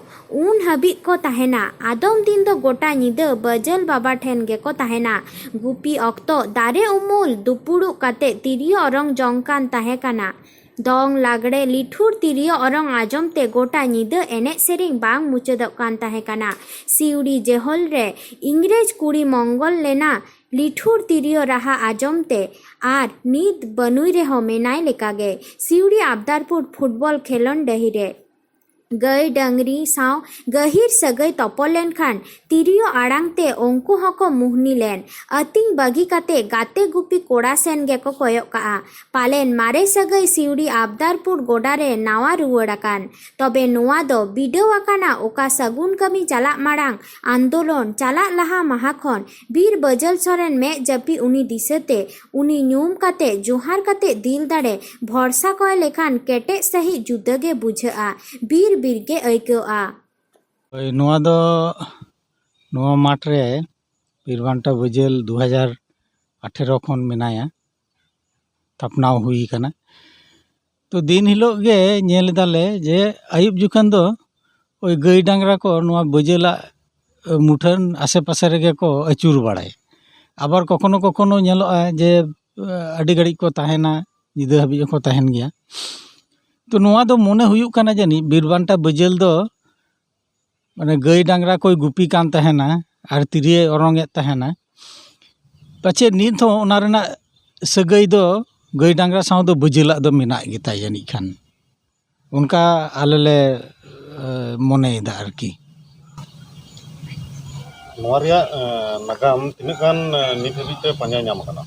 ᱩᱱ ᱦᱟᱹᱵᱤᱡ ᱠᱚ ᱛᱟᱦᱮᱱᱟ᱾ ᱟᱫᱚᱢ ᱫᱤᱱ ᱫᱚ ᱜᱚᱴᱟ ᱧᱤᱫᱟᱹ ᱵᱟᱹᱡᱟᱹᱞ ᱵᱟᱵᱟ ᱴᱷᱮᱱ ᱜᱮᱠᱚ ᱛᱟᱦᱮᱱᱟ᱾ ᱜᱩᱯᱤ ᱚᱠᱛᱚ ᱫᱟᱨᱮ ᱩᱢᱩᱞ ᱫᱩᱯᱩᱲᱩᱵ ᱠᱟᱛᱮ ᱛᱤᱨᱭᱳ ᱚᱨᱚᱝ ᱡᱚᱝ ᱠᱟᱱ ᱛᱟᱦᱮᱸ ᱠᱟᱱᱟ᱾ ᱫᱚᱝ, ᱞᱟᱜᱽᱲᱮ, ᱞᱤᱴᱷᱩᱨ ᱛᱤᱨᱭᱳ ᱚᱨᱚᱝ ᱟᱸᱡᱚᱢ ᱛᱮ ᱜᱚᱴᱟ ᱧᱤᱫᱟᱹ ᱮᱱᱮᱡ ᱥᱮᱨᱮᱧ ᱵᱟᱝ ᱢᱩᱪᱟᱹᱫᱚᱜ ᱠᱟᱱ ᱛᱟᱦᱮᱸ ᱠᱟᱱᱟ᱾ ᱥᱤᱣᱲᱤ ᱡᱮᱦᱚᱞ ᱨᱮ ᱤᱝᱨᱮᱡᱽ ᱠᱩᱲᱤ ᱢᱚᱝᱜᱚᱞ ᱞᱮᱱᱟ ᱞᱤᱴᱷᱩᱨ ᱛᱤᱨᱭᱳ ᱨᱟᱦᱟ ᱟᱸᱡᱚᱢ ᱛᱮ, ᱟᱨ ᱱᱤᱛ ᱵᱟᱹᱱᱩᱭ ᱨᱮᱦᱚᱸ ᱢᱮᱱᱟᱭ ᱞᱮᱠᱟᱜᱮ ᱥᱤᱣᱲᱤ ᱟᱵᱫᱟᱨᱯᱩᱨ ᱯᱷᱩᱴᱵᱚᱞ ᱠᱷᱮᱞᱚᱱᱰ ᱰᱟᱹᱦᱤ ᱨᱮ᱾ ᱜᱟᱹᱭ ᱰᱟᱹᱝᱨᱤ ᱥᱟᱶ ᱜᱟᱹᱦᱤᱨ ᱥᱟᱹᱜᱟᱹᱭ ᱛᱚᱯᱚᱞ ᱞᱮᱱᱠᱷᱟᱱ ᱛᱤᱨᱭᱳ ᱟᱲᱟᱝ ᱛᱮ ᱩᱱᱠᱩ ᱦᱚᱸᱠᱚ ᱢᱩᱦᱱᱤ ᱞᱮᱱ᱾ ᱟᱹᱛᱤᱧ ᱵᱟᱹᱜᱤ ᱠᱟᱛᱮ ᱜᱟᱛᱮ ᱜᱩᱯᱤ ᱠᱚᱲᱟ ᱥᱮᱱ ᱜᱮᱠᱚ ᱠᱚᱭᱚᱜ ᱠᱟᱜᱼᱟ᱾ ᱯᱟᱞᱮᱱ ᱢᱟᱨᱮ ᱥᱟᱹᱜᱟᱹᱭ ᱥᱤᱣᱲᱤ ᱟᱵᱫᱟᱨᱯᱩᱨ ᱜᱚᱰᱟ ᱨᱮ ᱱᱟᱣᱟ ᱨᱩᱣᱟᱹᱲ ᱟᱠᱟᱱ᱾ ᱛᱚᱵᱮ ᱱᱚᱣᱟ ᱫᱚ ᱵᱤᱰᱟᱹᱣ ᱟᱠᱟᱱᱟ ᱚᱠᱟ ᱥᱟᱹᱜᱩᱱ ᱠᱟᱹᱢᱤ ᱪᱟᱞᱟᱜ ᱢᱟᱲᱟᱝ ᱟᱱᱫᱳᱞᱚᱱ ᱪᱟᱞᱟᱜ ᱞᱟᱦᱟ ᱢᱟᱦᱟ ᱠᱷᱚᱱ ᱵᱤᱨ ᱵᱟᱹᱡᱟᱹᱞ ᱥᱚᱨᱮᱱ ᱢᱮᱫ ᱡᱟᱹᱯᱤ ᱩᱱᱤ ᱫᱤᱥᱟᱹᱛᱮ ᱩᱱᱤ ᱧᱩᱢ ᱠᱟᱛᱮ ᱡᱚᱦᱟᱨ ᱠᱟᱛᱮ ᱫᱤᱞ ᱫᱟᱲᱮ ᱵᱷᱚᱨᱥᱟ ᱠᱚᱭ ᱞᱮᱠᱷᱟᱱ ᱠᱮᱴᱮᱡ ᱥᱟᱹᱦᱤᱡ ᱡᱩᱫᱟᱹ ᱜᱮ ᱵᱩᱡᱷᱟᱹᱜᱼᱟ᱾ ᱵᱤᱨ ᱵᱤᱨ ᱜᱮ ᱟᱹᱭᱠᱟᱹᱜᱼᱟ᱾ ᱦᱳᱭ, ᱱᱚᱣᱟ ᱫᱚ ᱱᱚᱣᱟ ᱢᱟᱴᱷ ᱨᱮ ᱵᱤᱨᱵᱟᱱᱴᱟ ᱵᱟᱹᱡᱟᱹᱞ ᱫᱩ ᱦᱟᱡᱟᱨ ᱟᱴᱷᱮᱨᱚ ᱠᱷᱚᱱ ᱢᱮᱱᱟᱭᱟ, ᱛᱷᱟᱯᱱᱟᱣ ᱦᱩᱭ ᱠᱟᱱᱟ᱾ ᱛᱚ ᱫᱤᱱ ᱦᱤᱞᱳᱜ ᱜᱮ ᱧᱮᱞ ᱮᱫᱟᱞᱮ ᱡᱮ ᱟᱹᱭᱩᱵ ᱡᱚᱠᱷᱚᱱ ᱫᱚ ᱳᱭ ᱜᱟᱹᱭ ᱰᱟᱝᱨᱟ ᱠᱚ ᱱᱚᱣᱟ ᱵᱟᱹᱡᱟᱹᱞᱟᱜ ᱢᱩᱴᱷᱟᱹᱱ ᱟᱥᱮ ᱯᱟᱥᱮ ᱨᱮᱜᱮ ᱠᱚ ᱟᱹᱪᱩᱨ ᱵᱟᱲᱟᱭᱟ᱾ ᱟᱵᱟᱨ ᱠᱚᱠᱷᱚᱱᱚ ᱠᱚᱠᱷᱚᱱᱚ ᱧᱮᱞᱚᱜᱼᱟ ᱡᱮ ᱟᱹᱰᱤ ᱜᱷᱟᱹᱲᱤᱡ ᱠᱚ ᱛᱟᱦᱮᱱᱟ, ᱧᱤᱫᱟᱹ ᱦᱟᱹᱵᱤᱡ ᱦᱚᱸᱠᱚ ᱛᱟᱦᱮᱱ ᱜᱮᱭᱟ᱾ ᱛᱚ ᱱᱚᱣᱟ ᱫᱚ ᱢᱚᱱᱮ ᱦᱩᱭᱩᱜ ᱠᱟᱱᱟ ᱡᱟᱹᱱᱤᱡ ᱵᱤᱨᱵᱟᱱᱴᱟ ᱵᱟᱹᱡᱟᱹᱞ ᱫᱚ ᱢᱟᱱᱮ ᱜᱟᱹᱭ ᱰᱟᱝᱨᱟ ᱠᱚᱭ ᱜᱩᱯᱤ ᱠᱟᱱ ᱛᱟᱦᱮᱱᱟ ᱟᱨ ᱛᱤᱨᱭᱳᱭ ᱚᱨᱚᱝ ᱮᱫ ᱛᱟᱦᱮᱱᱟ᱾ ᱯᱟᱪᱮᱫ ᱱᱤᱛ ᱦᱚᱸ ᱚᱱᱟ ᱨᱮᱱᱟᱜ ᱥᱟᱹᱜᱟᱹᱭ ᱫᱚ ᱜᱟᱹᱭ ᱰᱟᱝᱨᱟ ᱥᱟᱶ ᱫᱚ ᱵᱟᱹᱡᱟᱹᱞᱟᱜ ᱫᱚ ᱢᱮᱱᱟᱜ ᱜᱮᱛᱟᱭ ᱡᱟᱹᱱᱤᱡ ᱠᱷᱟᱱ, ᱚᱱᱠᱟ ᱟᱞᱮ ᱞᱮ ᱮ, ᱢᱚᱱᱮᱭᱮᱫᱟ ᱟᱨᱠᱤ᱾ ᱱᱚᱣᱟ ᱨᱮᱭᱟᱜ ᱮ, ᱱᱟᱜᱟᱢ ᱛᱤᱱᱟᱹᱜ ᱜᱟᱱ ᱮ, ᱱᱤᱛ ᱦᱟᱹᱵᱤᱡ ᱛᱮ ᱯᱟᱸᱡᱟ ᱧᱟᱢ ᱟᱠᱟᱱᱟ?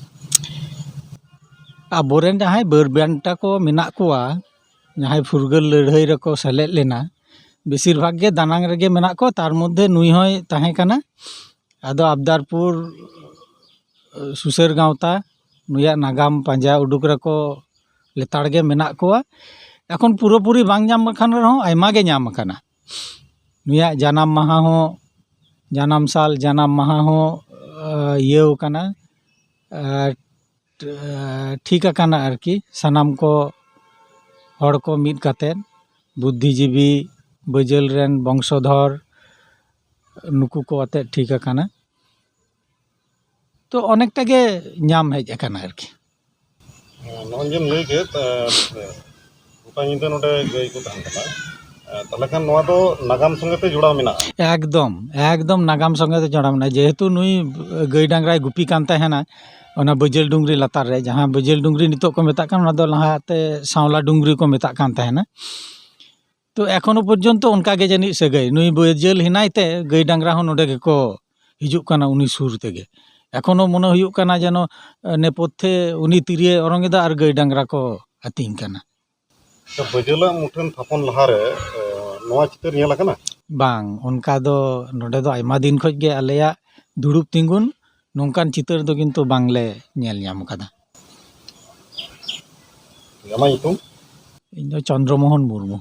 ᱟᱵᱚᱨᱮᱱ ᱡᱟᱦᱟᱸᱭ ᱵᱤᱨᱵᱟᱱᱴᱟ ᱠᱚ ᱢᱮᱱᱟᱜ ᱠᱚᱣᱟ, ᱡᱟᱦᱟᱸᱭ ᱯᱷᱩᱨᱜᱟᱹᱞ ᱞᱟᱹᱲᱦᱟᱹᱭ ᱨᱮᱠᱚ ᱥᱮᱞᱮᱫ ᱞᱮᱱᱟ, ᱵᱮᱥᱤᱨ ᱵᱷᱟᱜᱽ ᱜᱮ ᱫᱟᱱᱟᱝ ᱨᱮᱜᱮ ᱢᱮᱱᱟᱜ ᱠᱚᱣᱟ᱾ ᱛᱟᱨ ᱢᱚᱫᱽᱫᱷᱮ ᱱᱩᱭ ᱦᱚᱸᱭ ᱛᱟᱦᱮᱸ ᱠᱟᱱᱟ᱾ ᱟᱫᱚ ᱟᱵᱫᱟᱨᱯᱩᱨ ᱥᱩᱥᱟᱹᱨ ᱜᱟᱶᱛᱟ ᱱᱩᱭᱟᱜ ᱱᱟᱜᱟᱢ ᱯᱟᱸᱡᱟ ᱩᱰᱩᱠ ᱨᱮᱠᱚ ᱞᱮᱛᱟᱲ ᱜᱮ ᱢᱮᱱᱟᱜ ᱠᱚᱣᱟ᱾ ᱮᱠᱷᱚᱱ ᱯᱩᱨᱟᱹᱯᱩᱨᱤ ᱵᱟᱝ ᱧᱟᱢ ᱟᱠᱟᱱ ᱨᱮᱦᱚᱸ ᱟᱭᱢᱟ ᱜᱮ ᱧᱟᱢ ᱟᱠᱟᱱᱟ᱾ ᱱᱩᱭᱟᱜ ᱡᱟᱱᱟᱢ ᱢᱟᱦᱟ ᱦᱚᱸ, ᱡᱟᱱᱟᱢ ᱥᱟᱞ, ᱡᱟᱱᱟᱢ ᱢᱟᱦᱟ ᱦᱚᱸ ᱤᱭᱟᱹᱣ ᱠᱟᱱᱟ, ᱴᱷᱤᱠ ᱟᱠᱟᱱᱟ ᱟᱨᱠᱤ᱾ ᱥᱟᱱᱟᱢ ᱠᱚ ᱦᱚᱲ ᱠᱚ ᱢᱤᱫ ᱠᱟᱛᱮᱫ, ᱵᱩᱫᱽᱫᱷᱤᱡᱤᱵᱤ, ᱵᱟᱹᱡᱟᱹᱞ ᱨᱮᱱ ᱵᱚᱝᱥᱚᱫᱷᱚᱨ, ᱱᱩᱠᱩ ᱠᱚ ᱟᱛᱮᱫ ᱴᱷᱤᱠ ᱟᱠᱟᱱᱟ᱾ ᱛᱚ ᱚᱱᱮᱠᱴᱟ ᱜᱮ ᱧᱟᱢ ᱦᱮᱡ ᱟᱠᱟᱱᱟ ᱟᱨᱠᱤ᱾ ᱱᱚᱜᱼᱚᱭ ᱡᱮᱢ ᱞᱟᱹᱭ ᱠᱮᱫ ᱜᱚᱴᱟ ᱧᱤᱫᱟᱹ ᱱᱚᱰᱮ ᱜᱟᱹᱭ ᱠᱚ ᱛᱟᱦᱮᱱ ᱠᱟᱱᱟ, ᱛᱟᱦᱚᱞᱮ ᱠᱷᱟᱱ ᱱᱚᱣᱟ ᱫᱚ ᱱᱟᱜᱟᱢ ᱥᱚᱸᱜᱮ ᱛᱮ ᱡᱚᱲᱟᱣ ᱢᱮᱱᱟᱜᱼᱟ? ᱮᱠᱫᱚᱢ, ᱮᱠᱫᱚᱢ ᱱᱟᱜᱟᱢ ᱥᱚᱸᱜᱮ ᱛᱮ ᱡᱚᱲᱟᱣ ᱢᱮᱱᱟᱜᱼᱟ᱾ ᱡᱮᱦᱮᱛᱩ ᱱᱩᱭ ᱜᱟᱹᱭ ᱰᱟᱝᱨᱟᱭ ᱜᱩᱯᱤ ᱠᱟᱱ ᱛᱟᱦᱮᱱᱟ ᱚᱱᱟ ᱵᱟᱹᱡᱟᱹᱞ ᱰᱩᱝᱨᱤ ᱞᱟᱛᱟᱨ ᱨᱮ, ᱡᱟᱦᱟᱸ ᱵᱟᱹᱡᱟᱹᱞ ᱰᱩᱝᱨᱤ ᱱᱤᱛᱚᱜ ᱠᱚ ᱢᱮᱛᱟᱜ ᱠᱟᱱ, ᱚᱱᱟ ᱫᱚ ᱞᱟᱦᱟᱛᱮ ᱥᱟᱣᱞᱟ ᱰᱩᱝᱨᱤ ᱠᱚ ᱢᱮᱛᱟᱜ ᱠᱟᱱ ᱛᱟᱦᱮᱱᱟ᱾ ᱛᱚ ᱮᱠᱷᱚᱱᱳ ᱯᱚᱨᱡᱚᱱᱛᱚ ᱚᱱᱠᱟ ᱜᱮ ᱡᱟᱹᱱᱤᱡ ᱥᱟᱹᱜᱟᱹᱭ, ᱱᱩᱭ ᱵᱟᱹᱡᱟᱹᱞ ᱦᱮᱱᱟᱭ ᱛᱮ ᱜᱟᱹᱭ ᱰᱟᱝᱨᱟ ᱦᱚᱸ ᱱᱚᱰᱮ ᱜᱮᱠᱚ ᱦᱤᱡᱩᱜ ᱠᱟᱱᱟ ᱩᱱᱤ ᱥᱩᱨ ᱛᱮᱜᱮ᱾ ᱮᱠᱷᱚᱱᱳ ᱢᱚᱱᱮ ᱦᱩᱭᱩᱜ ᱠᱟᱱᱟ ᱡᱮᱱᱚ, ᱮ, ᱱᱮᱯᱚᱛᱷᱮ ᱩᱱᱤ ᱛᱤᱨᱭᱳ ᱚᱨᱚᱝ ᱮᱫᱟ ᱟᱨ ᱜᱟᱹᱭ ᱰᱟᱝᱨᱟ ᱠᱚ ᱟᱹᱛᱤᱧ ᱠᱟᱱᱟ᱾ ᱟᱪᱪᱷᱟ, ᱵᱟᱹᱡᱟᱹᱞᱟᱜ ᱢᱩᱴᱷᱟᱹᱱ ᱛᱷᱟᱯᱚᱱ ᱞᱟᱦᱟᱨᱮ, ᱮ, ᱱᱚᱣᱟ ᱪᱤᱛᱟᱹᱨ ᱧᱮᱞ ᱟᱠᱟᱱᱟ? ᱵᱟᱝ, ᱚᱱᱠᱟ ᱫᱚ ᱱᱚᱰᱮ ᱫᱚ ᱟᱭᱢᱟ ᱫᱤᱱ ᱠᱷᱚᱡ ᱜᱮ ᱟᱞᱮᱭᱟᱜ ᱫᱩᱲᱩᱵ ᱛᱤᱸᱜᱩᱱ ᱱᱚᱝᱠᱟᱱ ᱪᱤᱛᱟᱹᱨ ᱫᱚ ᱠᱤᱱᱛᱩ ᱵᱟᱝᱞᱮ ᱧᱮᱞ ᱧᱟᱢ ᱟᱠᱟᱫᱟ᱾ ᱟᱢᱟᱜ ᱧᱩᱛᱩᱢ? ᱤᱧ ᱫᱚ ᱪᱚᱱᱫᱨᱚ ᱢᱳᱦᱚᱱ ᱢᱩᱨᱢᱩ᱾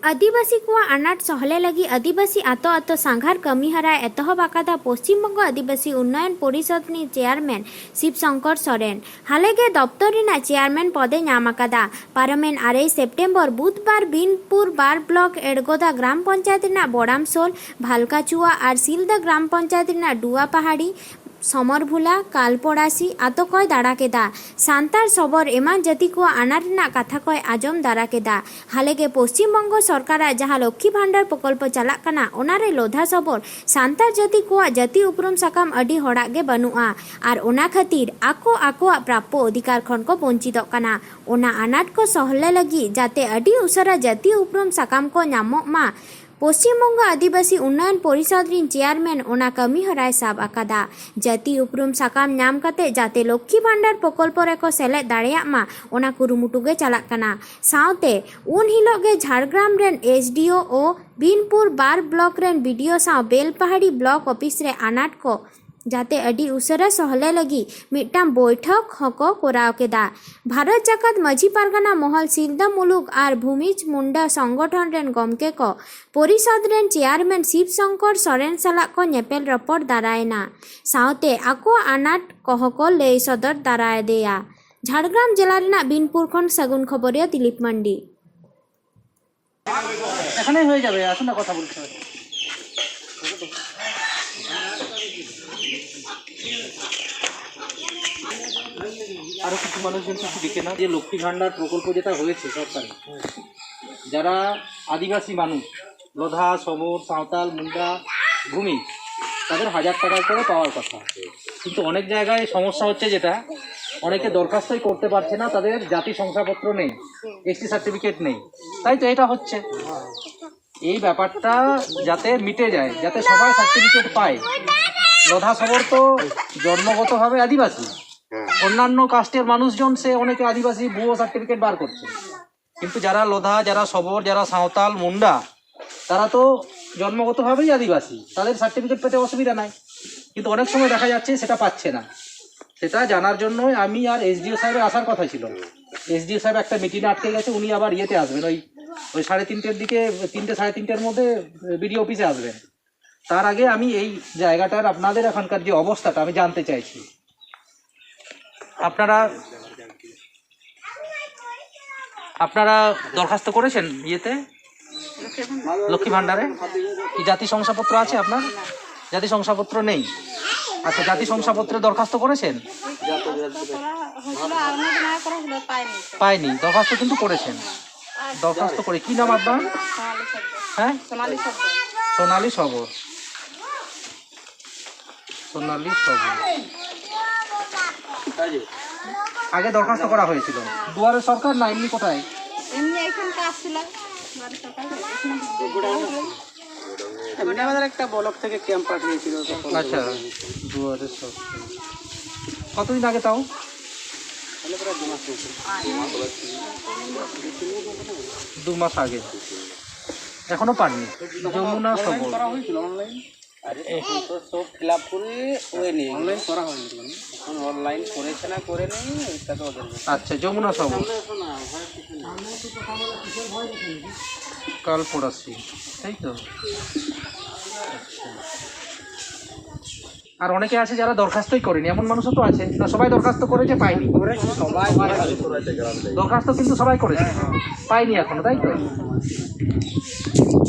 ᱟᱹᱫᱤᱵᱟᱹᱥᱤ ᱠᱚᱣᱟᱜ ᱟᱱᱟᱴ ᱥᱚᱦᱞᱮ ᱞᱟᱹᱜᱤᱫ ᱟᱹᱫᱤᱵᱟᱹᱥᱤ ᱟᱛᱳ ᱟᱛᱳ ᱥᱟᱸᱜᱷᱟᱨ ᱠᱟᱹᱢᱤᱦᱚᱨᱟᱭ ᱮᱛᱚᱦᱚᱵ ᱟᱠᱟᱫᱟ ᱯᱚᱥᱪᱤᱢ ᱵᱚᱝᱜᱚ ᱟᱹᱫᱤᱵᱟᱹᱥᱤ ᱩᱱᱱᱚᱭᱚᱱ ᱯᱚᱨᱤᱥᱚᱫᱽ ᱨᱤᱱᱤᱡ ᱪᱮᱭᱟᱨᱢᱮᱱ ᱥᱤᱵ ᱥᱚᱝᱠᱚᱨ ᱥᱚᱨᱮᱱ᱾ ᱦᱟᱞᱮ ᱜᱮ ᱫᱚᱯᱛᱚᱨ ᱨᱮᱱᱟᱜ ᱪᱮᱭᱟᱨᱢᱮᱱ ᱯᱚᱫᱮ ᱧᱟᱢ ᱟᱠᱟᱫᱟ᱾ ᱯᱟᱨᱚᱢᱮᱱ ᱟᱨᱮᱭ ᱥᱮᱯᱴᱮᱢᱵᱚᱨ ᱵᱩᱫᱷᱵᱟᱨ ᱵᱤᱱᱯᱩᱨ ᱵᱟᱨ ᱵᱞᱚᱠ ᱮᱲᱜᱚᱫᱟ ᱜᱨᱟᱢ ᱯᱚᱧᱪᱟᱭᱮᱛ ᱨᱮᱱᱟᱜ ᱵᱚᱲᱟᱢᱥᱳᱞ, ᱵᱷᱟᱞᱠᱟᱪᱩᱣᱟ ᱟᱨ ᱥᱤᱞᱫᱟᱹ ᱜᱨᱟᱢ ᱯᱚᱧᱪᱟᱭᱮᱛ ᱨᱮᱱᱟᱜ ᱰᱩᱣᱟ ᱯᱟᱦᱟᱲᱤ, ᱥᱚᱢᱚᱨᱵᱷᱩᱞᱟ, ᱠᱟᱞᱯᱚᱲᱟᱥᱤ ᱟᱛᱳ ᱠᱚᱭ ᱫᱟᱬᱟ ᱠᱮᱫᱟ᱾ ᱥᱟᱱᱛᱟᱲ ᱥᱚᱵᱚᱨ ᱮᱢᱟᱱ ᱡᱟᱹᱛᱤ ᱠᱚᱣᱟᱜ ᱟᱱᱟᱴ ᱨᱮᱱᱟᱜ ᱠᱟᱛᱷᱟ ᱠᱚᱭ ᱟᱸᱡᱚᱢ ᱫᱟᱨᱟ ᱠᱮᱫᱟ᱾ ᱦᱟᱞᱮ ᱜᱮ ᱯᱚᱥᱪᱤᱢ ᱵᱚᱝᱜᱚ ᱥᱚᱨᱠᱟᱨᱟᱜ ᱡᱟᱦᱟᱸ ᱞᱚᱠᱠᱷᱤ ᱵᱷᱟᱱᱰᱟᱨ ᱯᱨᱚᱠᱚᱞᱯᱚ ᱪᱟᱞᱟᱜ ᱠᱟᱱᱟ, ᱚᱱᱟ ᱨᱮ ᱞᱚᱫᱷᱟ ᱥᱚᱵᱚᱨ ᱥᱟᱱᱛᱟᱲ ᱡᱟᱹᱛᱤ ᱠᱚᱣᱟᱜ ᱡᱟᱹᱛᱤ ᱩᱯᱨᱩᱢ ᱥᱟᱠᱟᱢ ᱟᱹᱰᱤ ᱦᱚᱲᱟᱜ ᱜᱮ ᱵᱟᱹᱱᱩᱜᱼᱟ᱾ ᱟᱨ ᱚᱱᱟ ᱠᱷᱟᱹᱛᱤᱨ ᱟᱠᱚ ᱟᱠᱚᱣᱟᱜ ᱯᱨᱟᱯᱯᱚ ᱚᱫᱷᱤᱠᱟᱨ ᱠᱷᱚᱱ ᱠᱚ ᱵᱚᱧᱪᱤᱛᱚᱜ ᱠᱟᱱᱟ᱾ ᱚᱱᱟ ᱟᱱᱟᱴ ᱠᱚ ᱥᱚᱦᱞᱮ ᱞᱟᱹᱜᱤᱫ ᱡᱟᱛᱮ ᱟᱹᱰᱤ ᱩᱥᱟᱹᱨᱟ ᱡᱟᱹᱛᱤ ᱩᱯᱨᱩᱢ ᱥᱟᱠᱟᱢ ᱠᱚ ᱧᱟᱢᱚᱜ ᱢᱟ, ᱯᱚᱥᱪᱤᱢ ᱵᱚᱝᱜᱚ ᱟᱹᱫᱤᱵᱟᱹᱥᱤ ᱩᱱᱱᱚᱭᱚᱱ ᱯᱚᱨᱤᱥᱚᱫᱽ ᱨᱤᱱ ᱪᱮᱭᱟᱨᱢᱮᱱ ᱚᱱᱟ ᱠᱟᱹᱢᱤ ᱦᱚᱨᱟᱭ ᱥᱟᱵ ᱟᱠᱟᱫᱟ᱾ ᱡᱟᱹᱛᱤ ᱩᱯᱨᱩᱢ ᱥᱟᱠᱟᱢ ᱧᱟᱢ ᱠᱟᱛᱮ ᱡᱟᱛᱮ ᱞᱚᱠᱠᱷᱤ ᱵᱷᱟᱱᱰᱟᱨ ᱯᱨᱚᱠᱚᱞᱯᱚ ᱨᱮᱠᱚ ᱥᱮᱞᱮᱫ ᱫᱟᱲᱮᱭᱟᱜ ᱢᱟ, ᱚᱱᱟ ᱠᱩᱨᱩᱢᱩᱴᱩ ᱜᱮ ᱪᱟᱞᱟᱜ ᱠᱟᱱᱟ᱾ ᱥᱟᱶᱛᱮ ᱩᱱ ᱦᱤᱞᱚᱜ ᱜᱮ ᱡᱷᱟᱲᱜᱨᱟᱢ ᱨᱮᱱ ᱮᱥ ᱰᱤ ᱳ ᱳ ᱵᱤᱱᱯᱩᱨ ᱵᱟᱨ ᱵᱞᱚᱠ ᱨᱮᱱ ᱵᱤ ᱰᱤ ᱳ ᱥᱟᱶ ᱵᱮᱞᱯᱟᱦᱟᱲᱤ ᱵᱞᱚᱠ ᱚᱯᱷᱤᱥ ᱨᱮ ᱟᱱᱟᱴ ᱠᱚ ᱡᱟᱛᱮ ᱟᱹᱰᱤ ᱩᱥᱟᱹᱨᱟ ᱥᱚᱦᱞᱮ ᱞᱟᱹᱜᱤᱫ ᱢᱤᱫᱴᱟᱝ ᱵᱳᱭᱴᱷᱚᱠ ᱦᱚᱸᱠᱚ ᱠᱚᱨᱟᱣ ᱠᱮᱫᱟ᱾ ᱵᱷᱟᱨᱚᱛ ᱡᱟᱠᱟᱛ ᱢᱟᱹᱡᱷᱤ ᱯᱟᱨᱜᱟᱱᱟ ᱢᱚᱦᱚᱞ, ᱥᱤᱞᱫᱟᱹ ᱢᱩᱞᱩᱠ ᱟᱨ ᱵᱷᱩᱢᱤᱡᱽ ᱢᱩᱱᱰᱟ ᱥᱚᱝᱜᱚᱴᱷᱚᱱ ᱨᱮᱱ ᱜᱚᱢᱠᱮ ᱠᱚ ᱯᱚᱨᱤᱥᱚᱫᱽ ᱨᱮᱱ ᱪᱮᱭᱟᱨᱢᱮᱱ ᱥᱤᱵ ᱥᱚᱝᱠᱚᱨ ᱥᱚᱨᱮᱱ ᱥᱟᱞᱟᱜ ᱠᱚ ᱧᱮᱯᱮᱞ ᱨᱚᱯᱚᱲ ᱫᱟᱨᱟᱭᱮᱱᱟ᱾ ᱥᱟᱶᱛᱮ ᱟᱠᱚᱣᱟᱜ ᱟᱱᱟᱴ ᱠᱚᱦᱚᱸ ᱠᱚ ᱞᱟᱹᱭ ᱥᱚᱫᱚᱨ ᱫᱟᱨᱟᱭᱟᱫᱮᱭᱟ᱾ ᱡᱷᱟᱲᱜᱨᱟᱢ ᱡᱮᱞᱟ ᱨᱮᱱᱟᱜ ᱵᱤᱱᱯᱩᱨ ᱠᱷᱚᱱ ᱥᱟᱹᱜᱩᱱ ᱠᱷᱚᱵᱚᱨᱤᱭᱟᱹ ᱫᱤᱞᱤᱯ ᱢᱟᱱᱰᱤ᱾ এখানেই হয়ে যাবে, আসুন না, কথা বলতে হবে। আরো কিছু মানুষজন কিছু দিকে না, যে লক্ষ্মী ভাণ্ডার প্রকল্প যেটা হয়েছে সরকারি, যারা আদিবাসী মানুষ, লোধা, সবর, সাঁওতাল, মুন্ডা, ভূমি, তাদের হাজার টাকা করে পাওয়ার কথা। কিন্তু অনেক জায়গায় সমস্যা হচ্ছে যেটা, অনেকে দরখাস্তই করতে পারছে না, তাদের জাতি শংসাপত্র নেই, এসটি সার্টিফিকেট নেই, তাই তো এটা হচ্ছে। এই ব্যাপারটা যাতে মিটে যায়, যাতে সবাই সার্টিফিকেট পায়। লোধা সবর তো জন্মগতভাবে আদিবাসী, অন্যান্য কাস্টের মানুষজন সে অনেকে আদিবাসী ভুয়ো সার্টিফিকেট বার করছে, কিন্তু যারা লোধা, যারা সবর, যারা সাঁওতাল, মুন্ডা, তারা তো জন্মগতভাবেই আদিবাসী, তাদের সার্টিফিকেট পেতে অসুবিধা নাই। কিন্তু অনেক সময় দেখা যাচ্ছে সেটা পাচ্ছে না। সেটা জানার জন্যই আমি আর এসডিও সাহেবের আসার কথা ছিল। এসডিও সাহেব একটা মিটিংয়ে আটকে গেছে, উনি আবার ইয়েতে আসবেন, ওই ওই সাড়ে তিনটের দিকে, তিনটে সাড়ে তিনটের মধ্যে বিডিও অফিসে আসবেন। তার আগে আমি এই জায়গাটার, আপনাদের এখানকার যে অবস্থাটা আমি জানতে চাইছি। আপনারা আপনারা দরখাস্ত করেছেন ইয়েতে, লক্ষ্মী ভাণ্ডারে? কি জাতি শংসাপত্র আছে আপনার? জাতি শংসাপত্র নেই। আচ্ছা, জাতি শংসাপত্রে দরখাস্ত করেছেন? করা হয়েছিল, আর অন্য জনের করা হয়েছিল, পাইনি। পাইনি, দরখাস্ত কিন্তু করেছেন। দরখাস্ত করে, কি নাম আপনার? সোনালী সর্দার। হ্যাঁ, সোনালী সর্দার। সোনালী সবর। সোনালী সবর। আগে দরখাস্ত করা হয়েছিল দুয়ারে সরকার, না এমনি কোথায়? এমনি এখানটা আসছিল। মানে আমাদের একটা ব্লক থেকে ক্যাম্প পাঠিয়েছিল তখন। আচ্ছা, দুয়ারে সরকার। কতদিন আগে তাও? তাহলে প্রায় দু মাস মতো। দু মাস আগে। এখনো পাননি। যমুনা সবর। করা হয়েছিল অনলাইন। আরে এখন তো সব ফিল আপ করে হয়নি। অনলাইন করা হয়নি। এখন অনলাইন করেছে না করে নেই, এটা তো ওদের ব্যাপার। আচ্ছা, যমুনা সবর। কাল পড়াশি, তাই তো? আচ্ছা। আর অনেকে আছে যারা দরখাস্তই করেনি, এমন মানুষও তো আছে। না, সবাই দরখাস্ত করেছে, পায়নি। সবাই দরখাস্ত কিন্তু সবাই করেছে, পায়নি এখনো, তাই তো?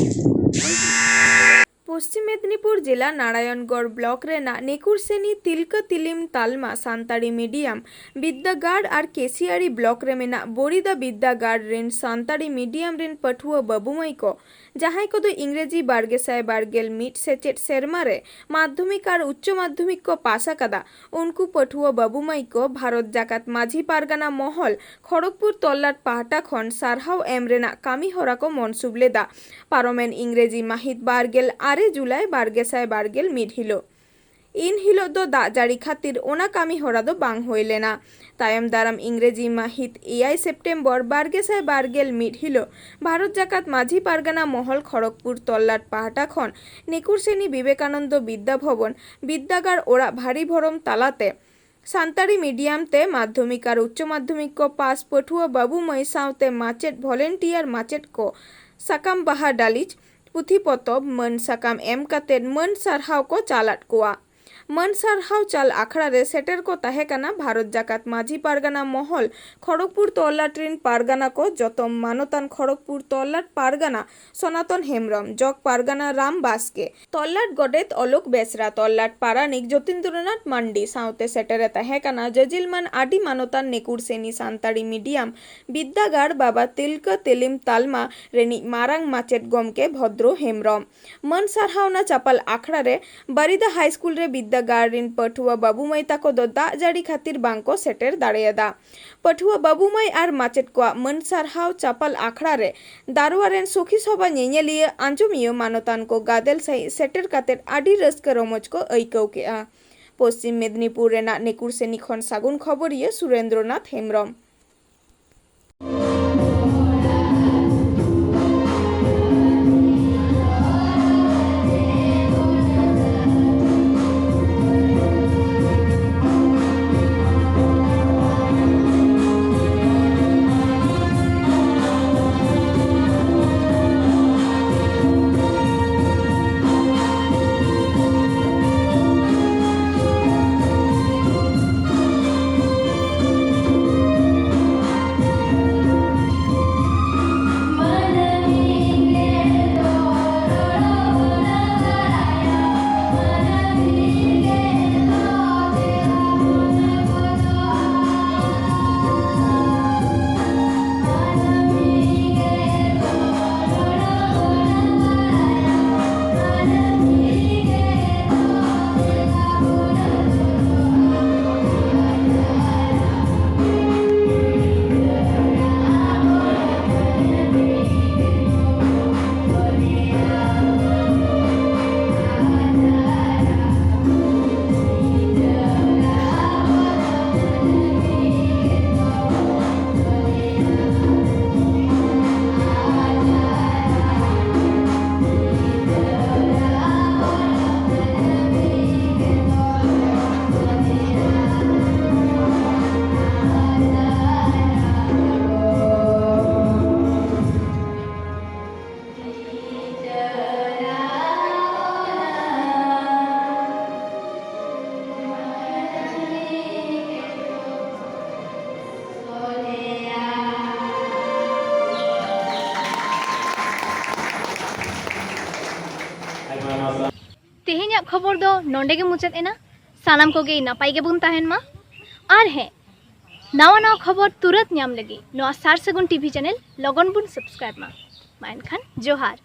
ᱯᱚᱥᱪᱤᱢ ᱢᱮᱫᱽᱱᱤᱯᱩᱨ ᱡᱮᱞᱟ ᱱᱟᱨᱟᱭᱚᱱᱜᱚᱲ ᱵᱞᱚᱠ ᱨᱮᱱᱟᱜ ᱱᱮᱠᱩᱨᱥᱮᱱᱤ ᱛᱤᱞᱠᱟᱹ ᱛᱤᱞᱤᱢ ᱛᱟᱞᱢᱟ ᱥᱟᱱᱛᱟᱲᱤ ᱢᱤᱰᱤᱭᱟᱢ ᱵᱤᱫᱽᱫᱟᱹᱜᱟᱲ ᱟᱨ ᱠᱮᱥᱤᱭᱟᱲᱤ ᱵᱞᱚᱠ ᱨᱮ ᱢᱮᱱᱟᱜ ᱵᱚᱨᱤᱫᱟ ᱵᱤᱫᱽᱫᱟᱹᱜᱟᱲ ᱨᱮᱱ ᱥᱟᱱᱛᱟᱲᱤ ᱢᱤᱰᱤᱭᱟᱢ ᱨᱮᱱ ᱯᱟᱹᱴᱷᱩᱣᱟᱹ ᱵᱟᱹᱵᱩ ᱢᱟᱹᱭ ᱠᱚ, ᱡᱟᱦᱟᱸᱭ ᱠᱚᱫᱚ ᱤᱝᱨᱮᱡᱤ ᱵᱟᱨ ᱜᱮᱥᱟᱭ ᱵᱟᱨ ᱜᱮᱞ ᱢᱤᱫ ᱥᱮᱪᱮᱫ ᱥᱮᱨᱢᱟ ᱨᱮ ᱢᱟᱫᱽᱫᱷᱚᱢᱤᱠ ᱟᱨ ᱩᱪᱪᱚ ᱢᱟᱫᱽᱫᱷᱚᱢᱤᱠ ᱠᱚ ᱯᱟᱥ ᱟᱠᱟᱫᱟ, ᱩᱱᱠᱩ ᱯᱟᱹᱴᱷᱩᱣᱟᱹ ᱵᱟᱹᱵᱩ ᱢᱟᱹᱭ ᱠᱚ ᱵᱷᱟᱨᱚᱛ ᱡᱟᱠᱟᱛ ᱢᱟᱹᱡᱷᱤ ᱯᱟᱨᱜᱟᱱᱟ ᱢᱚᱦᱚᱞ ᱠᱷᱚᱲᱚᱜᱽᱯᱩᱨ ᱛᱚᱞᱞᱟᱴ ᱯᱟᱦᱴᱟ ᱠᱷᱚᱱ ᱥᱟᱨᱦᱟᱣ ᱮᱢ ᱨᱮᱱᱟᱜ ᱠᱟᱹᱢᱤ ᱦᱚᱨᱟ ᱠᱚ ᱢᱚᱱᱥᱩᱵ ᱞᱮᱫᱟ᱾ ᱯᱟᱨᱚᱢᱮᱱ ᱤᱝᱨᱮᱡᱤ ᱢᱟᱹᱦᱤᱛ ᱵᱟᱨ ᱜᱮᱞ ᱟᱨᱮ ᱡᱩᱞᱟᱭ ᱵᱟᱨ ᱜᱮᱥᱟᱭ ᱵᱟᱨ ᱜᱮᱞ ᱢᱤᱫ ᱦᱤᱞᱳᱜ᱾ ᱤᱱ ᱦᱤᱞᱳᱜ ᱫᱚ ᱫᱟᱜ ᱡᱟᱹᱲᱤ ᱠᱷᱟᱹᱛᱤᱨ ᱚᱱᱟ ᱠᱟᱹᱢᱤ ᱦᱚᱨᱟ ᱫᱚ ᱵᱟᱝ ᱦᱩᱭ ᱞᱮᱱᱟ᱾ ᱛᱟᱭᱚᱢ ᱫᱟᱨᱟᱢ ᱤᱝᱨᱮᱡᱤ ᱢᱟᱹᱦᱤᱛ ᱮᱭᱟᱭ ᱥᱮᱯᱴᱮᱢᱵᱚᱨ ᱵᱟᱨ ᱜᱮᱥᱟᱭ ᱵᱟᱨ ᱜᱮᱞ ᱢᱤᱫ ᱦᱤᱞᱳᱜ ᱵᱷᱟᱨᱚᱛ ᱡᱟᱠᱟᱛ ᱢᱟᱹᱡᱷᱤ ᱯᱟᱨᱜᱟᱱᱟ ᱢᱚᱦᱚᱞ ᱠᱷᱚᱲᱚᱜᱽᱯᱩᱨ ᱛᱚᱞᱞᱟᱴ ᱯᱟᱦᱴᱟ ᱠᱷᱚᱱ ᱱᱮᱠᱩᱨᱥᱮᱱᱤ ᱵᱤᱵᱮᱠᱟᱱᱚᱱᱫᱚ ᱵᱤᱫᱽᱫᱟ ᱵᱷᱚᱵᱚᱱ ᱵᱤᱫᱽᱫᱟᱜᱟᱲ ᱚᱲᱟᱜ ᱵᱷᱟᱨᱤ ᱵᱷᱚᱨᱚᱢ ᱛᱟᱞᱟᱛᱮ ᱥᱟᱱᱛᱟᱲᱤ ᱢᱤᱰᱤᱭᱟᱢ ᱛᱮ ᱢᱟᱫᱽᱫᱷᱚᱢᱤᱠ ᱟᱨ ᱩᱪᱪᱚ ᱢᱟᱫᱽᱫᱷᱚᱢᱤᱠ ᱠᱚ ᱯᱟᱥ ᱯᱟᱹᱴᱷᱩᱣᱟᱹ ᱵᱟᱹᱵᱩ ᱢᱟᱹᱭ ᱥᱟᱶᱛᱮ ᱢᱟᱪᱮᱫ, ᱵᱷᱚᱞᱮᱱᱴᱤᱭᱟᱨ ᱢᱟᱪᱮᱫ ᱠᱚ ᱥᱟᱠᱟᱢ ᱵᱟᱦᱟ ᱰᱟᱹᱞᱤᱡ, ᱯᱩᱛᱷᱤ ᱯᱚᱛᱚᱵ, ᱢᱟᱹᱱ ᱥᱟᱠᱟᱢ ᱮᱢ ᱠᱟᱛᱮ ᱢᱟᱹᱱ ᱥᱟᱨᱦᱟᱣ ᱠᱚ ᱪᱟᱞᱟᱫ ᱠᱚᱣᱟ᱾ ᱢᱟᱹᱱ ᱥᱟᱨᱦᱟᱣ ᱪᱟᱞ ᱟᱠᱷᱲᱟ ᱨᱮ ᱥᱮᱴᱮᱨ ᱠᱚ ᱛᱟᱦᱮᱸ ᱠᱟᱱᱟ ᱵᱷᱟᱨᱚᱛ ᱡᱟᱠᱟᱛ ᱢᱟᱹᱡᱷᱤ ᱯᱟᱨᱜᱟᱱᱟ ᱢᱚᱦᱚᱞ, ᱠᱷᱚᱲᱚᱜᱽᱯᱩᱨ ᱛᱚᱞᱞᱟᱴ ᱨᱤᱱ ᱯᱟᱨᱜᱟᱱᱟ ᱠᱚ, ᱡᱚᱛᱚᱢ ᱢᱟᱱᱚᱛᱟᱱ ᱠᱷᱚᱲᱚᱜᱽᱯᱩᱨ ᱛᱚᱞᱞᱟᱴ ᱯᱟᱨᱜᱟᱱᱟ ᱥᱚᱱᱟᱛᱚᱱ ᱦᱮᱢᱵᱨᱚᱢ, ᱡᱚᱜᱽ ᱯᱟᱨᱜᱟᱱᱟ ᱨᱟᱢ ᱵᱟᱥᱠᱮ, ᱛᱚᱞᱞᱟᱴ ᱜᱚᱰᱮᱛ ᱚᱞᱳᱠ ᱵᱮᱥᱨᱟ, ᱛᱚᱞᱞᱟᱴ ᱯᱟᱨᱟᱱᱤᱠ ᱡᱳᱛᱤᱱᱫᱨᱚᱱᱟᱛᱷ ᱢᱟᱱᱰᱤ ᱥᱟᱶᱛᱮ ᱥᱮᱴᱮᱨᱮ ᱛᱟᱦᱮᱸ ᱠᱟᱱᱟ ᱡᱟᱹᱡᱤᱞ ᱢᱟᱹᱱ ᱟᱹᱰᱤ ᱢᱟᱱᱚᱛᱟᱱ ᱱᱮᱠᱩᱨᱥᱮᱱᱤ ᱥᱟᱱᱛᱟᱲᱤ ᱢᱤᱰᱤᱭᱟᱢ ᱵᱤᱫᱽᱫᱟᱹᱜᱟᱲ ᱵᱟᱵᱟ ᱛᱤᱞᱠᱟᱹ ᱛᱤᱞᱤᱢ ᱛᱟᱞᱢᱟ ᱨᱤᱱᱤᱡ ᱢᱟᱨᱟᱝ ᱢᱟᱪᱮᱫ ᱜᱚᱢᱠᱮ ᱵᱷᱚᱫᱽᱨᱚ ᱦᱮᱢᱵᱨᱚᱢ᱾ ᱢᱟᱹᱱ ᱥᱟᱨᱦᱟᱣᱱᱟ ᱪᱟᱯᱟᱞ ᱟᱠᱷᱲᱟ ᱨᱮ ᱵᱟᱨᱤᱫᱟ ᱦᱟᱭ ᱥᱠᱩᱞ ᱨᱮ ᱵᱤᱫᱽᱫᱟᱹᱜᱟᱲ ᱨᱤᱱ ᱯᱟᱹᱴᱷᱩᱣᱟᱹ ᱵᱟᱹᱵᱩ ᱢᱟᱹᱭ ᱛᱟᱠᱚ ᱫᱚ ᱫᱟᱜ ᱡᱟᱹᱲᱤ ᱠᱷᱟᱹᱛᱤᱨ ᱵᱟᱝ ᱠᱚ ᱥᱮᱴᱮᱨ ᱫᱟᱲᱮᱭᱟᱫᱟ᱾ ᱯᱟᱹᱴᱷᱩᱣᱟᱹ ᱵᱟᱹᱵᱩ ᱢᱟᱹᱭ ᱟᱨ ᱢᱟᱪᱮᱫ ᱠᱚᱣᱟᱜ ᱢᱟᱹᱱ ᱥᱟᱨᱦᱟᱣ ᱪᱟᱯᱟᱞ ᱟᱠᱷᱲᱟ ᱨᱮ ᱫᱟᱨᱣᱟ ᱨᱮᱱ ᱥᱚᱠᱷᱤ ᱥᱚᱵᱷᱟ ᱧᱮᱧᱮᱞᱤᱭᱟᱹ, ᱟᱸᱡᱚᱢᱤᱭᱟᱹ, ᱢᱟᱱᱚᱛᱟᱱ ᱠᱚ ᱜᱟᱫᱮᱞ ᱥᱟᱹᱦᱤᱡ ᱥᱮᱴᱮᱨ ᱠᱟᱛᱮ ᱟᱹᱰᱤ ᱨᱟᱹᱥᱠᱟᱹ ᱨᱚᱢᱚᱡᱽ ᱠᱚ ᱟᱹᱭᱠᱟᱹᱣ ᱠᱮᱫᱼᱟ᱾ ᱯᱚᱥᱪᱤᱢ ᱢᱮᱫᱽᱱᱤᱯᱩᱨ ᱨᱮᱱᱟᱜ ᱱᱮᱠᱩᱨᱥᱮᱱᱤ ᱠᱷᱚᱱ ᱥᱟᱹᱜᱩᱱ ᱠᱷᱚᱵᱚᱨᱤᱭᱟᱹ ᱥᱩᱨᱮᱱᱫᱨᱚᱱᱟᱛᱷ ᱦᱮᱢᱵᱨᱚᱢ᱾ ᱠᱷᱚᱵᱚᱨ ᱫᱚ ᱱᱚᱰᱮ ᱜᱮ ᱢᱩᱪᱟᱹᱫ ᱮᱱᱟ᱾ ᱥᱟᱱᱟᱢ ᱠᱚᱜᱮ ᱱᱟᱯᱟᱭ ᱜᱮᱵᱚᱱ ᱛᱟᱦᱮᱱ ᱢᱟ᱾ ᱟᱨ ᱦᱮᱸ, ᱱᱟᱣᱟ ᱱᱟᱣᱟ ᱠᱷᱚᱵᱚᱨ ᱛᱩᱨᱟᱹᱛ ᱧᱟᱢ ᱞᱟᱹᱜᱤᱫ ᱱᱚᱣᱟ ᱥᱟᱨ ᱥᱟᱹᱜᱩᱱ ᱴᱤᱵᱷᱤ ᱪᱮᱱᱮᱞ ᱞᱚᱜᱚᱱ ᱵᱚᱱ ᱥᱟᱵᱥᱠᱨᱟᱭᱤᱵ ᱢᱟ᱾ ᱢᱟ ᱮᱱᱠᱷᱟᱱ ᱡᱚᱦᱟᱨ᱾